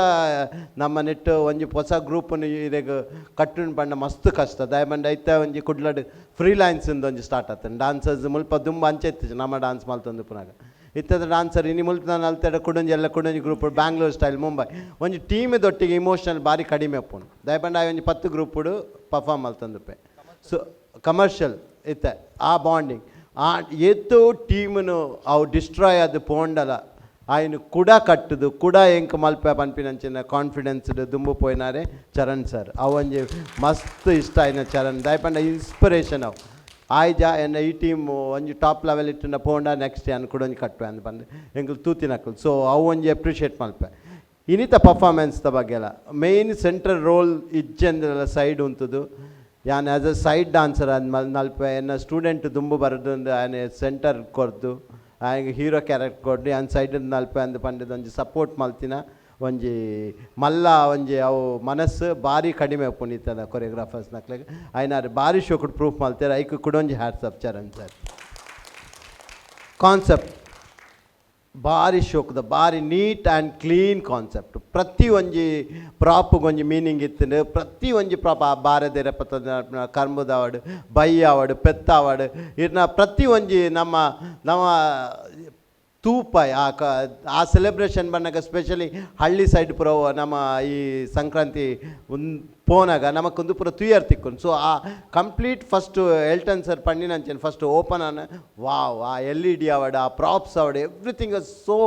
ನಮ್ಮ ನೆಟ್ಟು ಒಂಜಿ ಹೊಸ ಗ್ರೂಪನ್ನು ಇರೆಗ್ ಕಟ್ಟುನ ಪಂಡ ಮಸ್ತ್ ಕಷ್ಟ. ದಯಮಂಡ ಇತ್ತ ಒಂಜಿ ಕುಡ್ಲಡ್ ಫ್ರೀ ಲೈನ್ಸ್ ಒಂಜಿ ಸ್ಟಾರ್ಟ್ ಆತಂಡು ಡಾನ್ಸರ್ಸ್ ಮುಲ್ಪ ದುಂಬ ಅಂಚೆ ಇತ್ತು ನಮ್ಮ ಡಾನ್ಸ್ ಮಲ್ತೊಂದು ಪುನಗ ಇತ್ತದ ಡಾನ್ಸರ್ ಇನಿ ಮುಲ್ಪ ನಲ್ತೆಡ ಕುಡೊಂಜಿ ಎಲ್ಲ ಕುಡೊಂಜಿ ಗ್ರೂಪ್ ಬ್ಯಾಂಗ್ಳೂರ್ ಸ್ಟೈಲ್ ಮುಂಬೈ ಒಂಜಿ ಟೀಮ್ ದೊಟ್ಟಿಗೆ ಇಮೋಷನಲ್ ಬಾರಿ ಕಡಿಮೆ ಅಪ್ಪುನು. ದಯಪಂಡ ಒಂಜಿ 10 ಗ್ರೂಪುಡು ಪರ್ಫಾರ್ಮ್ ಮಲ್ತೊಂದುಪ್ಪೆ. ಸೊ ಕಮರ್ಷಿಯಲ್ ಇತ್ತೆ ಆ ಬಾಂಡಿಂಗ್ ಆ ಏತೋ ಟೀಮ್ನು ಅವು ಡಿಸ್ಟ್ರಾಯ್ ಅದು ಪೋಂಡಲ ಆಯ್ನ ಕುಡ ಕಟ್ಟುದು ಕುಡ ಎಂಕ್ ಮಲ್ಪೆ ಪನ್ಪಿನಂಚಿನ ಕಾನ್ಫಿಡೆನ್ಸ್ ದುಂಬು ಪೋಯಿನಾರೆ ಚರಣ್ ಸರ್. ಅವು ಒಂಜಿ ಮಸ್ತ್ ಇಷ್ಟ ಆಯ್ನ ಚರಣ್ ದಯಪಂಡ ಇನ್ಸ್ಪಿರೇಷನ್ ಅವು ಆಯ್ಜ ಎನ್ನ ಈ ಟೀಮ್ ಒಂಜಿ ಟಾಪ್ ಲೆವೆಲ್ ಇಟ್ಟಿನ ಪೋಂಡ ನೆಕ್ಸ್ಟ್ ಅನ್ ಕೂಡ ಒಂಜಿ ಕಟ್ಟುವೆ ಅಂದ್ ಬಂದು ಎಂಕುಲು ತೂತಿನಕುಲು. ಸೊ ಅವು ಒಂಜಿ ಅಪ್ರಿಷಿಯೇಟ್ ಮಲ್ಪೆ. ಇನ್ನಿತ ಪರ್ಫಾರ್ಮೆನ್ಸ್ ಬಗ್ಗೆ ಎಲ್ಲ ಮೇಯ್ನ್ ಸೆಂಟ್ರಲ್ ರೋಲ್ ಇಜ್ಜಂದ್ರೆಲ್ಲ ಸೈಡ್ ಉಂತುದು ಯಾನ್ ಆ್ಯಸ್ ಅ ಸೈಡ್ ಡಾನ್ಸರ್ ಅಂದ್ ನಲ್ಪೆ ಎನ್ನ ಸ್ಟೂಡೆಂಟ್ ದುಂಬು ಬರೋದು ಆನೆ ಸೆಂಟರ್ ಕೊರ್ದು ಆಯಗ್ ಹೀರೋ ಕ್ಯಾರೆಕ್ಟರ್ ಕೊರ್ದು ಆನ್ ಸೈಡ್ ನಲ್ಪೆ ಅಂದ್ ಪಂಡದ ಒಂಜಿ ಸಪೋರ್ಟ್ ಮಲ್ತಿನ ಒಂಜಿ ಮಲ್ಲ ಒಂಜಿ ಅವು ಮನಸ್ಸು ಭಾರಿ ಕಡಿಮೆ ಉಪ್ಪುಂಡು ಕೊರಿಯೋಗ್ರಾಫರ್ಸ್ ನಕ್ಲೆಗ್ ಐನಾರು ಭಾರಿ ಶೋಕುಡು ಪ್ರೂಫ್ ಮಲ್ತೇರು. ಐಕ್ ಕುಡೊಂಜಿ hats off Charan sir. Concept ಭಾರಿ ಶೋಕುದ ಭಾರಿ ನೀಟ್ ಆ್ಯಂಡ್ ಕ್ಲೀನ್ ಕಾನ್ಸೆಪ್ಟ್. ಪ್ರತಿ ಒಂಜಿ ಪ್ರಾಪ್ಗೆ ಒಂಜಿ ಮೀನಿಂಗ್ ಇತ್ತು. ಪ್ರತಿ ಒಂಜಿ ಪ್ರಾಪ್ ಆ ಬಾರದಿರ ಪತ್ತ ಕರ್ಮದಾವಡ್ ಬೈ ಆವಡ್ ಪೆತ್ತಾವಡ್ ಇರ್ನ ಪ್ರತಿ ಒಂಜಿ ನಮ್ಮ ನಮ್ಮ ತೂಪ ಆ ಸೆಲೆಬ್ರೇಷನ್ ಬಂದಾಗ ಸ್ಪೆಷಲಿ ಹಳ್ಳಿ ಸೈಡ್ ಪೂರ ನಮ್ಮ ಈ ಸಂಕ್ರಾಂತಿ ಪೋನಾಗ ನಮಕೊಂದು ಪೂರ ತುಯರ್ ತಿಕ್ಕೊಂಡು. ಸೊ ಆ ಕಂಪ್ಲೀಟ್ ಫಸ್ಟ್ ಎಲ್ಟನ್ ಸರ್ ಪಂಡಿನಂಚೆನ್ ಫಸ್ಟ್ ಓಪನ್ ಆನ ವಾವ್ ಆ ಎಲ್ ಇ ಡಿ ಆವಡ್ ಆ ಪ್ರಾಪ್ಸ್ ಆವಡ್ ಎವ್ರಿಥಿಂಗ್ ಸೋ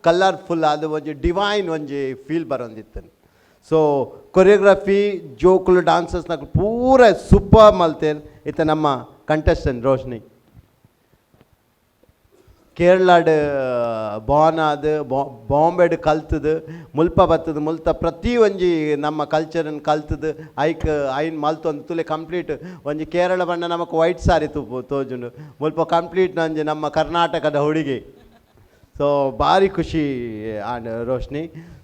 ಕಲರ್ಫುಲ್ ಅದು ಒಂಜಿ ಡಿವೈನ್ ಒಂಜಿ ಫೀಲ್ ಬರೋಂದಿತ್ತು. ಸೊ ಕೊರಿಯೋಗ್ರಫಿ ಜೋಕುಲು ಡಾನ್ಸರ್ಸ್ ನಕುಲು ಪೂರ ಸೂಪರ್ ಮಲ್ತೇರ್. ಇತ್ತ ನಮ್ಮ ಕಂಟೆಸ್ಟೆಂಟ್ ರೋಶ್ನಿ ಕೇರಳಡ್ ಬಾನಾದ್ ಬಾಂಬೆಡ್ ಕಲ್ತದು ಮುಲ್ಪ ಬತ್ತದು ಮುಲ್ತ ಪ್ರತಿ ಒಂಜಿ ನಮ್ಮ ಕಲ್ಚರನ್ನು ಕಲ್ತದು ಐಕ್ ಐನ್ ಮಲ್ತೊಂದು ತುಲೆ ಕಂಪ್ಲೀಟ್ ಒಂಜಿ ಕೇರಳ ಬಣ್ಣ ನಮಕ್ ವೈಟ್ ಸಾರಿ ತೂಪು ತೋಜುಂಡು ಮುಲ್ಪ ಕಂಪ್ಲೀಟ್ ಒಂಜಿ ನಮ್ಮ ಕರ್ನಾಟಕದ ಹುಡುಗಿ. ಸೊ ಭಾರಿ ಖುಷಿ ಆಂಡ್ ರೋಶ್ನಿ.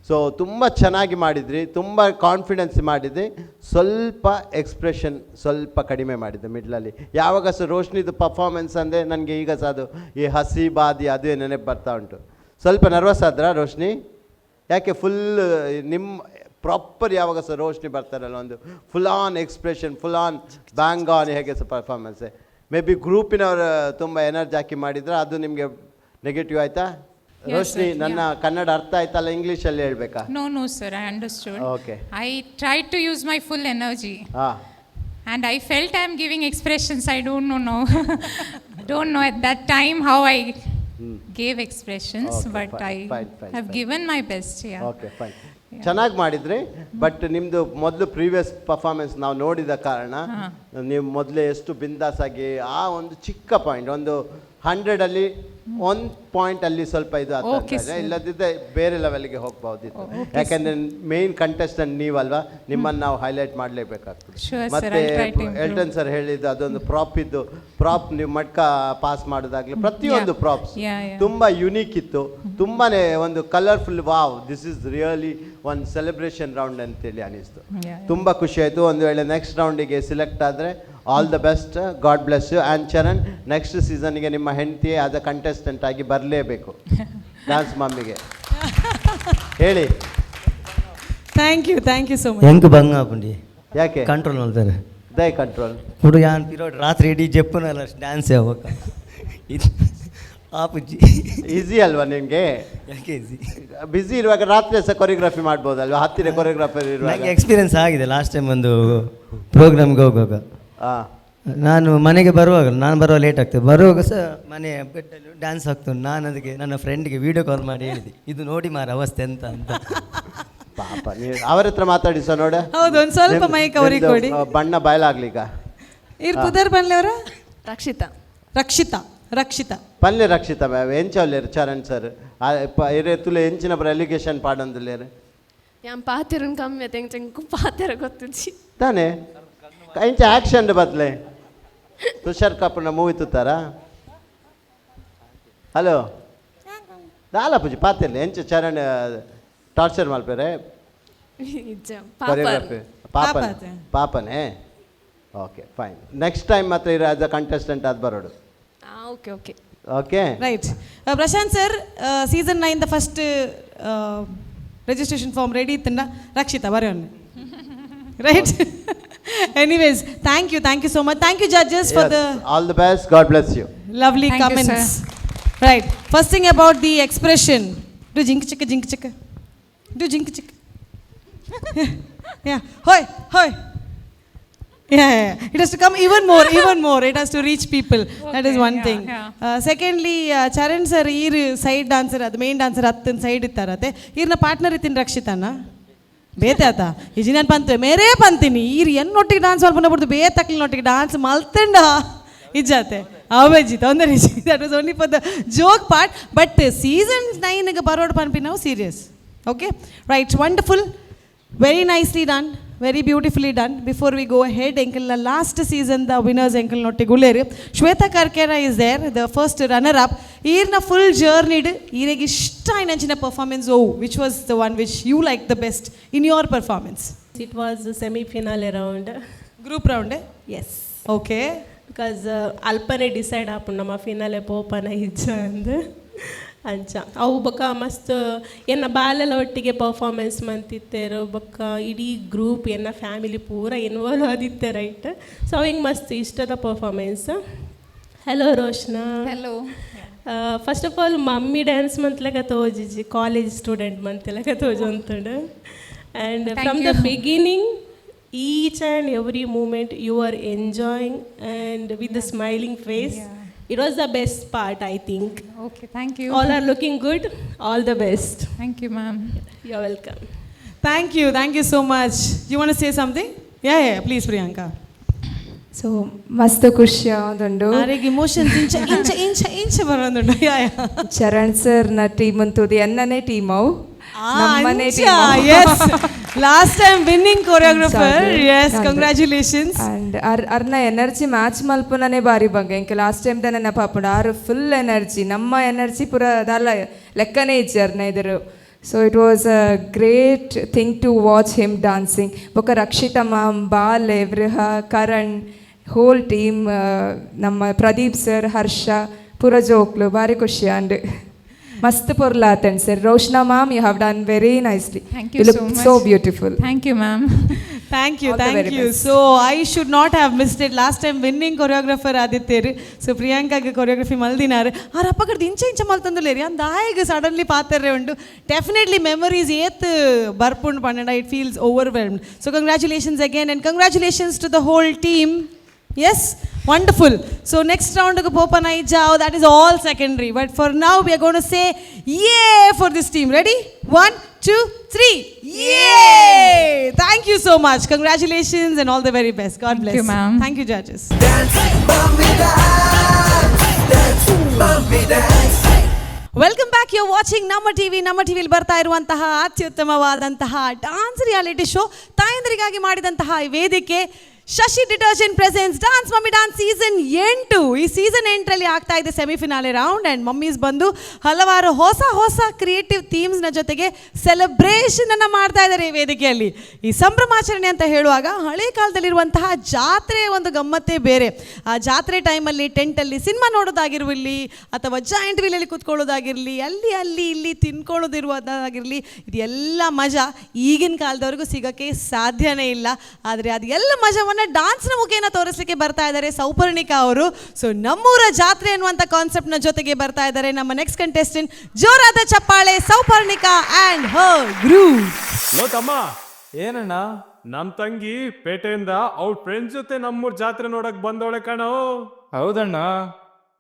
ಸೊ ತುಂಬ ಚೆನ್ನಾಗಿ ಮಾಡಿದ್ರಿ, ತುಂಬ ಕಾನ್ಫಿಡೆನ್ಸ್ ಮಾಡಿದ್ರಿ. ಸ್ವಲ್ಪ ಎಕ್ಸ್ಪ್ರೆಷನ್ ಸ್ವಲ್ಪ ಕಡಿಮೆ ಮಾಡಿದ್ದೆ ಮಿಡ್ಲಲ್ಲಿ. ಯಾವಾಗ ಸಹ ರೋಶ್ನಿದು ಪರ್ಫಾರ್ಮೆನ್ಸ್ ಅಂದರೆ ನನಗೆ ಈಗ ಸಹ ಅದು ಈ ಹಸಿ ಬಾದಿ ಅದೇ ನೆನಪು ಬರ್ತಾ ಉಂಟು. ಸ್ವಲ್ಪ ನರ್ವಸ್ ಆದ್ರಾ ರೋಶ್ನಿ? ಯಾಕೆ ಫುಲ್ ನಿಮ್ಮ ಪ್ರಾಪರ್ ಯಾವಾಗ ಸಹ ರೋಶ್ನಿ ಬರ್ತಾರಲ್ಲ ಒಂದು full on expression, full on bang on ಹೇಗೆ ಸಹ ಪರ್ಫಾರ್ಮೆನ್ಸ್. ಮೇ ಬಿ ಗ್ರೂಪಿನವರು ತುಂಬ ಎನರ್ಜಿ ಹಾಕಿ ಮಾಡಿದ್ರೆ ಅದು ನಿಮಗೆ ನೆಗೆಟಿವ್ ಆಯಿತಾ? ರೋಶ್ನಿ, ನನ್ನ ಕನ್ನಡ ಅರ್ಥ ಆಯ್ತಲ್ಲ, ಇಂಗ್ಲೀಷಲ್ಲಿ ಹೇಳ್ಬೇಕಾ? No, no, sir, I understood. Okay. I tried to use my full energy. And I felt I am giving expressions. I don't know now. Don't know at that time how I gave expressions, Okay, but fine, I fine, fine, have fine. given my best. Yeah. Okay, fine. ಚೆನ್ನಾಗಿ ಮಾಡಿದ್ರಿ. ಬಟ್ ನಿಮ್ಮದು ಮೊದಲು ಪ್ರೀವಿಯಸ್ ಪರ್ಫಾರ್ಮೆನ್ಸ್ ನಾವು ನೋಡಿದ ಕಾರಣ ನೀವು ಮೊದಲೇ ಎಷ್ಟು ಬಿಂದಾಸ್ ಆಗಿ ಆ ಒಂದು ಚಿಕ್ಕ ಪಾಯಿಂಟ್ ಒಂದು 100 ಅಲ್ಲಿ 1 ಪಾಯಿಂಟ್ ಅಲ್ಲಿ ಸ್ವಲ್ಪ ಇದು ಆಯ್ತು Okay, ಅಂತ sir. ಇಲ್ಲದಿದ್ದರೆ ಬೇರೆ ಲೆವೆಲ್ಗೆ ಹೋಗ್ಬಹುದಿತ್ತು. Okay, ಯಾಕಂದ್ರೆ ಮೇನ್ ಕಂಟೆಸ್ಟೆಂಟ್ ನೀವಲ್ವಾ, ನಿಮ್ಮನ್ನು ನಾವು ಹೈಲೈಟ್ ಮಾಡಲೇಬೇಕಾಗ್ತದೆ. Sure, sir. ಮತ್ತೆ I'll try to improve. Elton sir ಹೇಳಿದ್ದು ಅದೊಂದು ಪ್ರಾಪ್ ಇದ್ದು ಪ್ರಾಪ್ ನೀವು ಮಟ್ಕ ಪಾಸ್ ಮಾಡೋದಾಗ್ಲಿ ಪ್ರತಿಯೊಂದು ಪ್ರಾಪ್ಸ್ Yeah, yeah. ತುಂಬ ಯುನೀಕ್ ಇತ್ತು. ತುಂಬಾನೇ ಒಂದು colourful, wow this is really one celebration round ಅಂತೇಳಿ ಅನಿಸ್ತು. ತುಂಬ ಖುಷಿ ಆಯಿತು. ಒಂದು ವೇಳೆ ನೆಕ್ಸ್ಟ್ ರೌಂಡಿಗೆ ಸೆಲೆಕ್ಟ್ ಆದರೆ all the best, God bless you. And Charan, next ಸೀಸನ್ಗೆ ನಿಮ್ಮ ಹೆಂಡತಿ ಆಸ್ ಅ ಕಂಟೆಸ್ಟೆಂಟ್ ಆಗಿ ಬರಲೇಬೇಕು ಡ್ಯಾನ್ಸ್ ಮಮ್ಮಿಗೆ ಹೇಳಿ. Thank you, thank you so much. ಎಂಕ್ ಬಂಗ ಆಪುಂಡಿ. ಯಾಕೆ? ಕಂಟ್ರೋಲ್ ಮಲ್ತಾರೆ. ದಯ ಕಂಟ್ರೋಲ್. ಕುಡು ಯಾನ್ ಪಿರೋಡ್ ರಾತ್ರಿ ಇಡೀ ಜಪ್ಪುನಲ್ಲ ಡ್ಯಾನ್ಸ್ ಯಾವಾಗ ಇದು ಆಪುಜಿ. ಈಸಿ ಅಲ್ವಾ ನಿಮಗೆ? ಯಾಕೆ ಈಸಿ? ಬ್ಯುಸಿ ಇರುವಾಗ ರಾತ್ರಿ ಸಹ ಕೊರಿಯೋಗ್ರಫಿ ಮಾಡ್ಬೋದಲ್ವಾ, ಹತ್ತಿರ ಕೊರಿಯೋಗ್ರಾಫರ್ ಇರುವಾಗ? ನನಗೆ ಎಕ್ಸ್ಪೀರಿಯನ್ಸ್ ಆಗಿದೆ. ಲಾಸ್ಟ್ ಟೈಮ್ ಒಂದು ಪ್ರೋಗ್ರಾಮ್ಗೆ ಹೋಗುವಾಗ ನಾನು ಮನೆಗೆ ಬರುವಾಗ, ನಾನು ಬರುವ ಲೇಟ್ ಆಗ್ತದೆ, ಬರುವಾಗ ಸಹ ಮನೆ ಬೆಡ್ಡಲ್ಲಿ ಡ್ಯಾನ್ಸ್ ಆಗ್ತದೆ. ನಾನು ಅದಕ್ಕೆ ನನ್ನ ಫ್ರೆಂಡ್ಗೆ ವೀಡಿಯೋ ಕಾಲ್ ಮಾಡಿ ಹೇಳಿದೆ, ಇದು ನೋಡಿ ಮಾರ ಅವಸ್ಥೆ ಎಂತ ಅಂತ. ಪಾಪ ನೀವು ಅವರ ಹತ್ರ ಮಾತಾಡಿ ಸರ್ ನೋಡ. ಹೌದು, ಒಂದು ಸ್ವಲ್ಪ ಮೈಕ್ ಅವ್ರಿಗೆ ಕೊಡಿ. ಬಣ್ಣ ಬಯಲಾಗ್ಲಿ ಈಗ. ಇರ್ ಪುದರ್ ಬನ್ಲೆ ಅವರ? ರಕ್ಷಿತಾ. ರಕ್ಷಿತಾ, ರಕ್ಷಿತಾ. ಪಲ್ಲೆ ರಕ್ಷಿತಾ ಮ್ಯಾಮ್ ಎಂಚ ಚರಣ್ ಸರ್ ಇರೆ ತುಲೆ ಎಂಚಿನ ಬರ ಎಲಿಗೇಷನ್ ಪಾಡೊಂದುಲ್ಲೇರು? ಯಾನ್ ಪಾತೆರನ್ ಕಮ್ಮಿ ಅತ್ತೆ ಎಂಕ್ ಪಾತೆರ ಗೊತ್ತುಜಿ. ತಾನೆ ಎಂಚ ಆಕ್ಷನ್ ಬದಲೆ ತುಷಾರ್ ಕಪೂರ್ನ ಮೂವಿ ತೂತಾರಾ? ಹಲೋ ದಾಲ ಪೂಜಿ ಪಾತಿರ್ಲಿ ಎಂಚ ಚರಣ್ ಟಾರ್ಚರ್ ಮಲ್ಪೆರೆ? ಇಜ್ಜ. ಕೊರಿಯೋಗ್ರಫಿ ಪಾಪನ್ ಪಾಪನೇ. ಓಕೆ ಫೈನ್, ನೆಕ್ಸ್ಟ್ ಟೈಮ್ ಮಾತ್ರ ಇರ ಆಸ್ ಅ ಕಂಟೆಸ್ಟೆಂಟ್ ಅದು ಬರೋಡು. Okay okay. Okay. Right. Prashanth sir, season 9 the first registration form ready ಇತ್ತಂಡ Rakshita ಬರೆಯೋಣ. Right. Anyways, thank you, thank you so much. Thank you judges for the All the best. God bless you. Lovely Thank you, comments. Right. First thing about the expression. Do jink chicka jink chicka. Do jink chicka. Yeah. Hoi, hoi. Yeah. It has to come even more, even more. It has to reach people. That is Okay, one thing. Secondly, Charan sir, ಈರ್ ಸೈಡ್ ಡಾನ್ಸರ್, ಅದು ಮೇನ್ ಡಾನ್ಸರ್ ಹತ್ತಿನ ಸೈಡ್ ಇತ್ತಾರತೆ. ಈರ್ನ ಪಾರ್ಟ್ನರ್ ಇತ್ತಿನ ರಕ್ಷಿತಾನ ಬೇತೆ ಆತ ಇಜಿ ನಾನು ಪಂತೆ ಮೇರೇ ಪಂತೀನಿ ಈರ್ ಎನ್ನೊಟ್ಟಿಗೆ ಡಾನ್ಸ್ ಮಲ್ಪನ ಬಿಡ್ದು ಬೇತಕ್ಲಿನೊಟ್ಟಿಗೆ ಡಾನ್ಸ್ ಮಲ್ತಂಡ ಇಜ್ಜಾತೆ ಅವೇಜಿ ತೊಂದರೆ ಇಜ್ಜಿ. That was only for the joke part, but season ನೈನ್ಗೆ ಬರೋಡು ಪನ್ಪಿ ನಾವು serious. Okay, right. Wonderful, very nicely done, very beautifully done. Before we go ahead, ಎಂಕಲ್ನ last season the winners ಎಂಕಲ್ ನೊಟ್ಟಿಗೆ ಉಳ್ಳೇರು. Shwetha Karkera is there, the first runner up. ಈರ್ನ full ಜರ್ನಿಡ್ ಈರೆಗೆ ಇಷ್ಟ ಆಯ್ನಂಚಿನ performance oh which was the one which you like the best in your performance? It was the semi-final round. Group round? Yes. Okay. Because ಅಲ್ಪನೆ decide ಆಪುಂಡು ನಮ್ಮ ಫಿನಾಲೆ ಪೋಪನ ಇಜ್ಜ ಅಂದ್ ಅಂಚ ಅವು ಬೊಕ್ಕ ಮಸ್ತ್ ಎನ್ನ ಬಾಲೆಲ ಒಟ್ಟಿಗೆ ಪರ್ಫಾರ್ಮೆನ್ಸ್ ಮಂತಿತ್ತೇರು. ಬೊಕ್ಕ ಇಡೀ ಗ್ರೂಪ್ ಎನ್ನ ಫ್ಯಾಮಿಲಿ ಪೂರ ಇನ್ವಾಲ್ವ್ ಆದಿತ್ತೆ, ರೈಟ್? ಸೊ ಅವು ಹಿಂಗೆ ಮಸ್ತ್ ಇಷ್ಟದ performance. Hello Roshna. Hello. First of all mummy dance ಮಂತ್ಲೆಕ ತೋಜಿಜಿ, college student ಮಂತ್ಲೆಕ ತೋಜೊಂತುಂಡು. And Thank from the you. Beginning, each and every moment you are enjoying and with the smiling face. It was the best part, I think. Okay, thank you. All are looking good. All the best. Thank you, ma'am. You're welcome. Thank you, thank you so much. You want say something? Yeah, please, Priyanka. So ಮಸ್ತ್ ಖುಷಿ ಆವೊಂದುಂಡು. ಆರೆಗ್ ಇಮೋಷನ್ಸ್ ಇಂಚ ಇಂಚ ಇಂಚ ಇಂಚ ಬರೋದುಂಡು. ಯಾ ಯಾ. ಚರಣ್ ಸರ್ ನ ಟೀಮ್ ಅಂತೂದು ಎನ್ನನೇ ಟೀಮ್ ಅವು, ನಮ್ಮನೆ. Yes, last time winning choreographer. Yes, congratulations. And ಅರ್ನ energy match ಮಲ್ಪುನನೇ ಬಾರಿ ಬಂಗ. ಎಂಕ್ ಲಾಸ್ಟ್ ಟೈಮ್ ದ ನೆನಪಾಪುಂಡು, ಆರು ಫುಲ್ ಎನರ್ಜಿ, ನಮ್ಮ ಎನರ್ಜಿ ಪೂರ ದಾಲ ಲೆಕ್ಕನೇ ಇಜ್ಜಿ ಅರ್ನ ಎದುರು. So it was a great thing to watch him dancing. ಬೊಕ್ಕ ರಕ್ಷಿತಾ ಮ್ಯಾಮ್, ಬಾಲೆ, ವೃಹ, ಕರಣ್, ಹೋಲ್ ಟೀಮ್, ನಮ್ಮ ಪ್ರದೀಪ್ ಸರ್, ಹರ್ಷ, ಪೂರ ಜೋಕ್ಲು ಬಾರಿ ಖುಷಿ ಆಂಡ್ ಮಸ್ತ್ ಪೊರ್ಲಾತನ್ sir. Roshna ma'am, you have done very nicely. Thank you look so much. So beautiful. Thank you, ma'am. Thank you. All the thank very you. Best. So I should not have missed it. Last time winning choreographer ಆದಿತ್ತೇರು. So ಪ್ರಿಯಾಂಕಾಗೆ choreography ಮಲ್ದಿನಾರು. ಆರ್ ಅಪ್ಪಗಡ್ದು ಇಂಚ ಇಂಚ ಮಲ್ತಂದುಲೇರಿ ಅಂದ ಆಯಗ್ ಸಡನ್ಲಿ ಪಾತೆರ್ರೆ ಉಂಡು. ಡೆಫಿನೆಟ್ಲಿ ಮೆಮೊರೀಸ್ ಏತ್ ಬರ್ಪುಂಡು ಪಂಡ it feels overwhelmed. So congratulations again and congratulations to the whole team. Yes, wonderful. So next round ಪೋಪನ ಇಜ್ಜಾವ್, that is all secondary, but for now we are gonna say yay for this team. Ready? One, two, three. Yay! Thank you so much. Congratulations and all the very best. God Thank bless. You, ma'am. Thank you, judges. Dance, mommy dance. Dance, mommy dance. Welcome back. You watching ನಮ್ಮ ಟಿವಿ. ನಮ್ಮ ಟಿವಿಲಿ ಬರ್ತಾ ಇರುವಂತಹ ಅತ್ಯುತ್ತಮವಾದಂತಹ ಡಾನ್ಸ್ ರಿಯಾಲಿಟಿ ಶೋ, ತಾಯಂದರಿಗಾಗಿ ಮಾಡಿದಂತಹ ಈ ವೇದಿಕೆ, ಶಶಿ detergent presents dance mummy dance season 8. ಈ ಸೀಸನ್ 8ರಲ್ಲಿ ಆಗ್ತಾ ಇದೆ ಸೆಮಿಫಿನಾಲೆ ರೌಂಡ್. ಆ್ಯಂಡ್ ಮಮ್ಮೀಸ್ ಬಂದು ಹಲವಾರು ಹೊಸ ಹೊಸ ಕ್ರಿಯೇಟಿವ್ ಥೀಮ್ಸ್ನ ಜೊತೆಗೆ ಸೆಲೆಬ್ರೇಷನ್ ಅನ್ನು ಮಾಡ್ತಾ ಇದ್ದಾರೆ ಈ ವೇದಿಕೆಯಲ್ಲಿ. ಈ ಸಂಭ್ರಮಾಚರಣೆ ಅಂತ ಹೇಳುವಾಗ ಹಳೆ ಕಾಲದಲ್ಲಿರುವಂತಹ ಜಾತ್ರೆಯ ಒಂದು ಗಮ್ಮತ್ತೇ ಬೇರೆ. ಆ ಜಾತ್ರೆ ಟೈಮಲ್ಲಿ ಟೆಂಟಲ್ಲಿ ಸಿನಿಮಾ ನೋಡೋದಾಗಿರಲಿ, ಅಥವಾ ಜಾಯಿಂಟ್ ವೀಲಲ್ಲಿ ಕೂತ್ಕೊಳ್ಳೋದಾಗಿರಲಿ, ಅಲ್ಲಿ ಅಲ್ಲಿ ಇಲ್ಲಿ ತಿನ್ಕೊಳ್ಳೋದಿರುವುದಾಗಿರಲಿ, ಇದೆಲ್ಲ ಮಜಾ ಈಗಿನ ಕಾಲದವರೆಗೂ ಸಿಗೋಕ್ಕೆ ಸಾಧ್ಯನೇ ಇಲ್ಲ. ಆದರೆ ಅದೆಲ್ಲ ಮಜಾವನ್ನು ಡಾನ್ಸ್ನ ಮುಖೇನ ತೋರಿಸಲಿಕ್ಕೆ ಬರ್ತಾ ಇದ್ದಾರೆ ಸೌಪರ್ಣಿಕಾ ಅವರು. ಸೊ ನಮ್ಮೂರ ಜಾತ್ರೆ ಅನ್ನುವಂಥ ಕಾನ್ಸೆಪ್ಟ್ನ ಜೊತೆಗೆ ಬರ್ತಾ ಇದ್ದಾರೆ ನಮ್ಮ ನೆಕ್ಸ್ಟ್ ಕಂಟೆಸ್ಟೆಂಟ್. ಜೋರಾದ ಚಪ್ಪಾಳೆ, ಸೌಪರ್ಣಿಕಾ ಆ್ಯಂಡ್ ಹರ್ ಗ್ರೂಪ್. ಲೋ ತಮ್ಮ. ಏನಣ್ಣ? ನಮ್ ತಂಗಿ ಪೇಟೆಯಿಂದ ಅವ್ರ ಫ್ರೆಂಡ್ಸ್ ಜೊತೆ ನಮ್ಮೂರ್ ಜಾತ್ರೆ ನೋಡಕ್ ಬಂದವಳೆ ಕಣೋ. ಹೌದಣ್ಣ,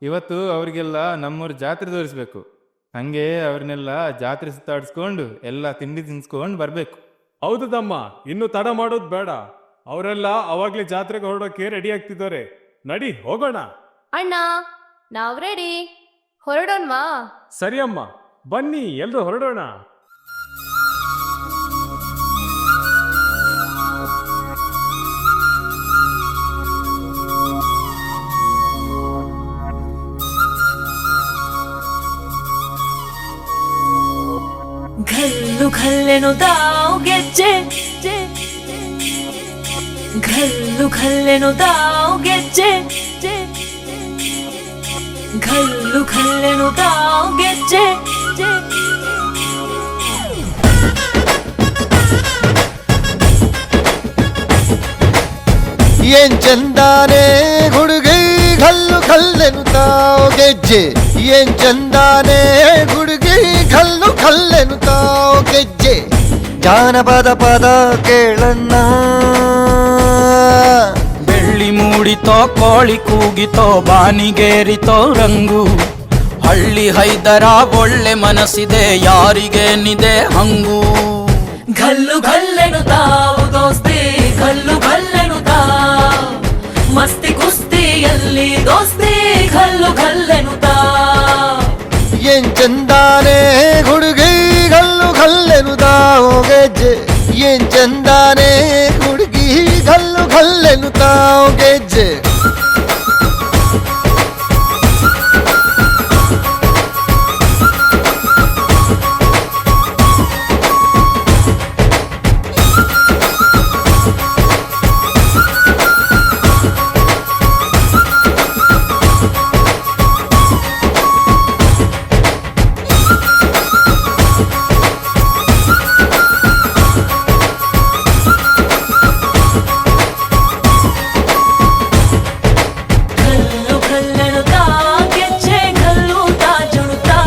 ಇವತ್ತು ಅವರಿಗೆಲ್ಲ ನಮ್ಮೂರ ಜಾತ್ರೆ ತೋರಿಸ್ಬೇಕು. ಹಂಗೆ ಅವ್ರನ್ನೆಲ್ಲ ಜಾತ್ರೆ ಸುತ್ತಾಡಿಸ್ಕೊಂಡು ಎಲ್ಲ ತಿಂಡಿ ತಿನ್ಸ್ಕೊಂಡು ಬರ್ಬೇಕು. ಹೌದು ತಮ್ಮ, ಇನ್ನು ತಡ ಮಾಡೋದ್ ಬೇಡ. ಅವರೆಲ್ಲ ಅವಾಗ್ಲೇ ಜಾತ್ರೆಗೆ ಹೊರಡೋಕೆ ರೆಡಿ ಆಗ್ತಿದ್ದಾರೆ. ನಡಿ ಹೋಗೋಣ. ಅಣ್ಣ, ನಾವ್ ರೆಡಿ, ಹೊರಡೋಣ್ವಾ? ಸರಿಯಮ್ಮ, ಬನ್ನಿ ಎಲ್ರು ಹೊರಡೋಣ. ಘಲ್ಲು ಘಲ್ಲೆನು ದಾವು ಗೆಜ್ಜೆ, ಘಲ್ಲು ಘಲ್ಲೆನು ದಾವು ಗೆಜ್ಜೆ, ಘಲ್ಲು ಘಲ್ಲೆನುತಾವ್ ಗೆಜ್ಜೆ. ಏನ್ ಚಂದಾನೆ ಹುಡುಗಿ ಘಲ್ಲು ಘಲ್ಲೆನುತಾವ್ ಗೆಜ್ಜೆ. ಏನ್ ಚಂದಾನೆ ಹುಡುಗಿ ಘಲ್ಲು ಘಲ್ಲೆನುತಾವ್ ಗೆಜ್ಜೆ. ಜಾನಪದ ಪದ ಕೇಳಣ್ಣ. ಬೆಳ್ಳಿ ಮೂಡಿತೋ ಕೋಳಿ ಕೂಗಿತೋ ಬಾನಿಗೇರಿತೋ ರಂಗು. ಹಳ್ಳಿ ಹೈದರ ಒಳ್ಳೆ ಮನಸ್ಸಿದೆ ಯಾರಿಗೇನಿದೆ ಹಂಗು. ಘಲ್ಲು ಘಲ್ಲೆನುತಾವು ದೋಸ್ತಿ ಘಲ್ಲು ಘಲ್ಲೆನುತಾವ್, ಮಸ್ತಿ ಕುಸ್ತಿಯಲ್ಲಿ ದೋಸ್ತಿ ಘಲ್ಲು ಘಲ್ಲೆನುತಾವ್. ಏನ್ ಚಂದಾನೆ ಹುಡುಗಿ ಘಲ್ಲು ಘಲ್ಲೆನುತಾವ್ ಗೆಜ್ಜೆ. ಏನ್ ಚಂದಾನೆ ಹುಡುಗಿ ಘಲ್ಲು ಘಲ್ಲೆನುತಾವ್ ಗೆಜ್ಜೆ. ಘಲ್ಲು ಘಲ್ಲೆನುತಾವ್ ಗೆಜ್ಜೆ ಘಲ್ಲು ತಾಜುಣುತಾ,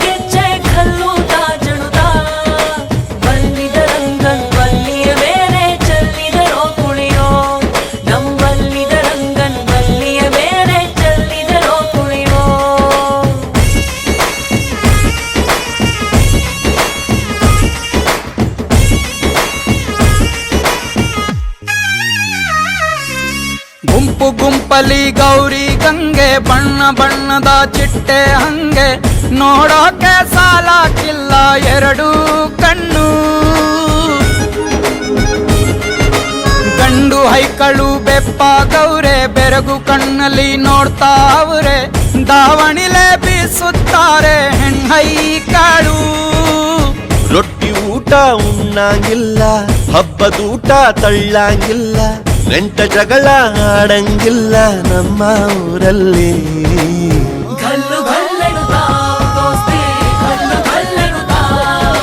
ಗೆಜ್ಜೆ ಘಲ್ಲು ತಾಜುಣುತಾ. ಬಲ್ಲಿದ ರಂಗನ್ ಬಲ್ಲಿಯ ಮೇಲೆ ಚೆಲ್ಲಿದರೋ ಕುಣಿಯೋ, ನಮ್ಮಲ್ಲಿದ ರಂಗನ್ ಬಲ್ಲಿಯ ಮೇಲೆ ಚೆಲ್ಲಿದರೋ ಕುಣಿಯೋ. ಗುಂಪು ಗುಂಪಲಿ ಗೌರಿ ಗಂಗೆ ಬಣ್ಣ ಬಣ್ಣದ ಚಿಟ್ಟೆ ಹಂಗೆ ನೋಡೋಕೆ ಸಾಲಾಕಿಲ್ಲ ಎರಡು ಕಣ್ಣು. ಗಂಡು ಹೈಕಳು ಬೆಪ್ಪಾಗವ್ರೆ ಬೆರಗು ಕಣ್ಣಲ್ಲಿ ನೋಡ್ತಾವ್ರೆ ದಾವಣಿಲೆ ಬೀಸುತ್ತಾರೆ ಹೆಣ್ಣೈಕಾಳು. ರೊಟ್ಟಿ ಊಟ ಉಣ್ಣಂಗಿಲ್ಲ, ಹಬ್ಬದೂಟ ತಳ್ಳಂಗಿಲ್ಲ, ನೆಂಟ ಜಗಳ ಆಡಂಗಿಲ್ಲ ನಮ್ಮ ಊರಲ್ಲಿ. ಘಲ್ಲು ಘಲ್ಲೆನುತಾವ್ ದೋಸ್ತಿ ಘಲ್ಲು ಘಲ್ಲೆನುತಾವ್,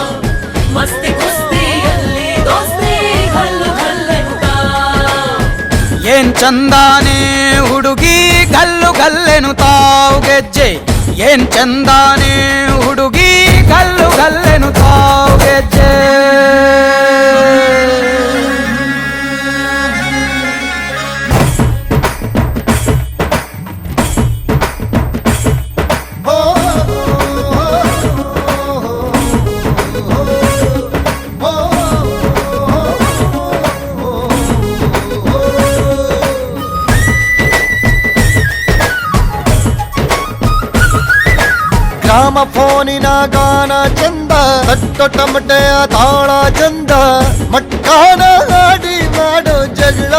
ಮಸ್ತಿ ಕುಸ್ತಿಯಲ್ಲಿ ದೋಸ್ತಿ ಘಲ್ಲು ಘಲ್ಲೆನುತಾವ್. ಏನ್ ಚಂದಾನೆ ಹುಡುಗಿ ಘಲ್ಲು ಘಲ್ಲೆನುತಾವ್ ಗೆಜ್ಜೆ. ಏನ್ ಚಂದಾನೆ ಹುಡುಗಿ ಘಲ್ಲು ಘಲ್ಲೆನುತಾವ್ ಗೆಜ್ಜೆ. ಗ್ರಾಮ ಫೋನಿನ ಗಾನ ಚಂದ, ತಟ್ಟು ಟಮಟೆಯ ತಾಳ ಚಂದ, ಮಟ್ಕಾನ ಹಾಡಿ ಮಾಡೋ ಜಗಳ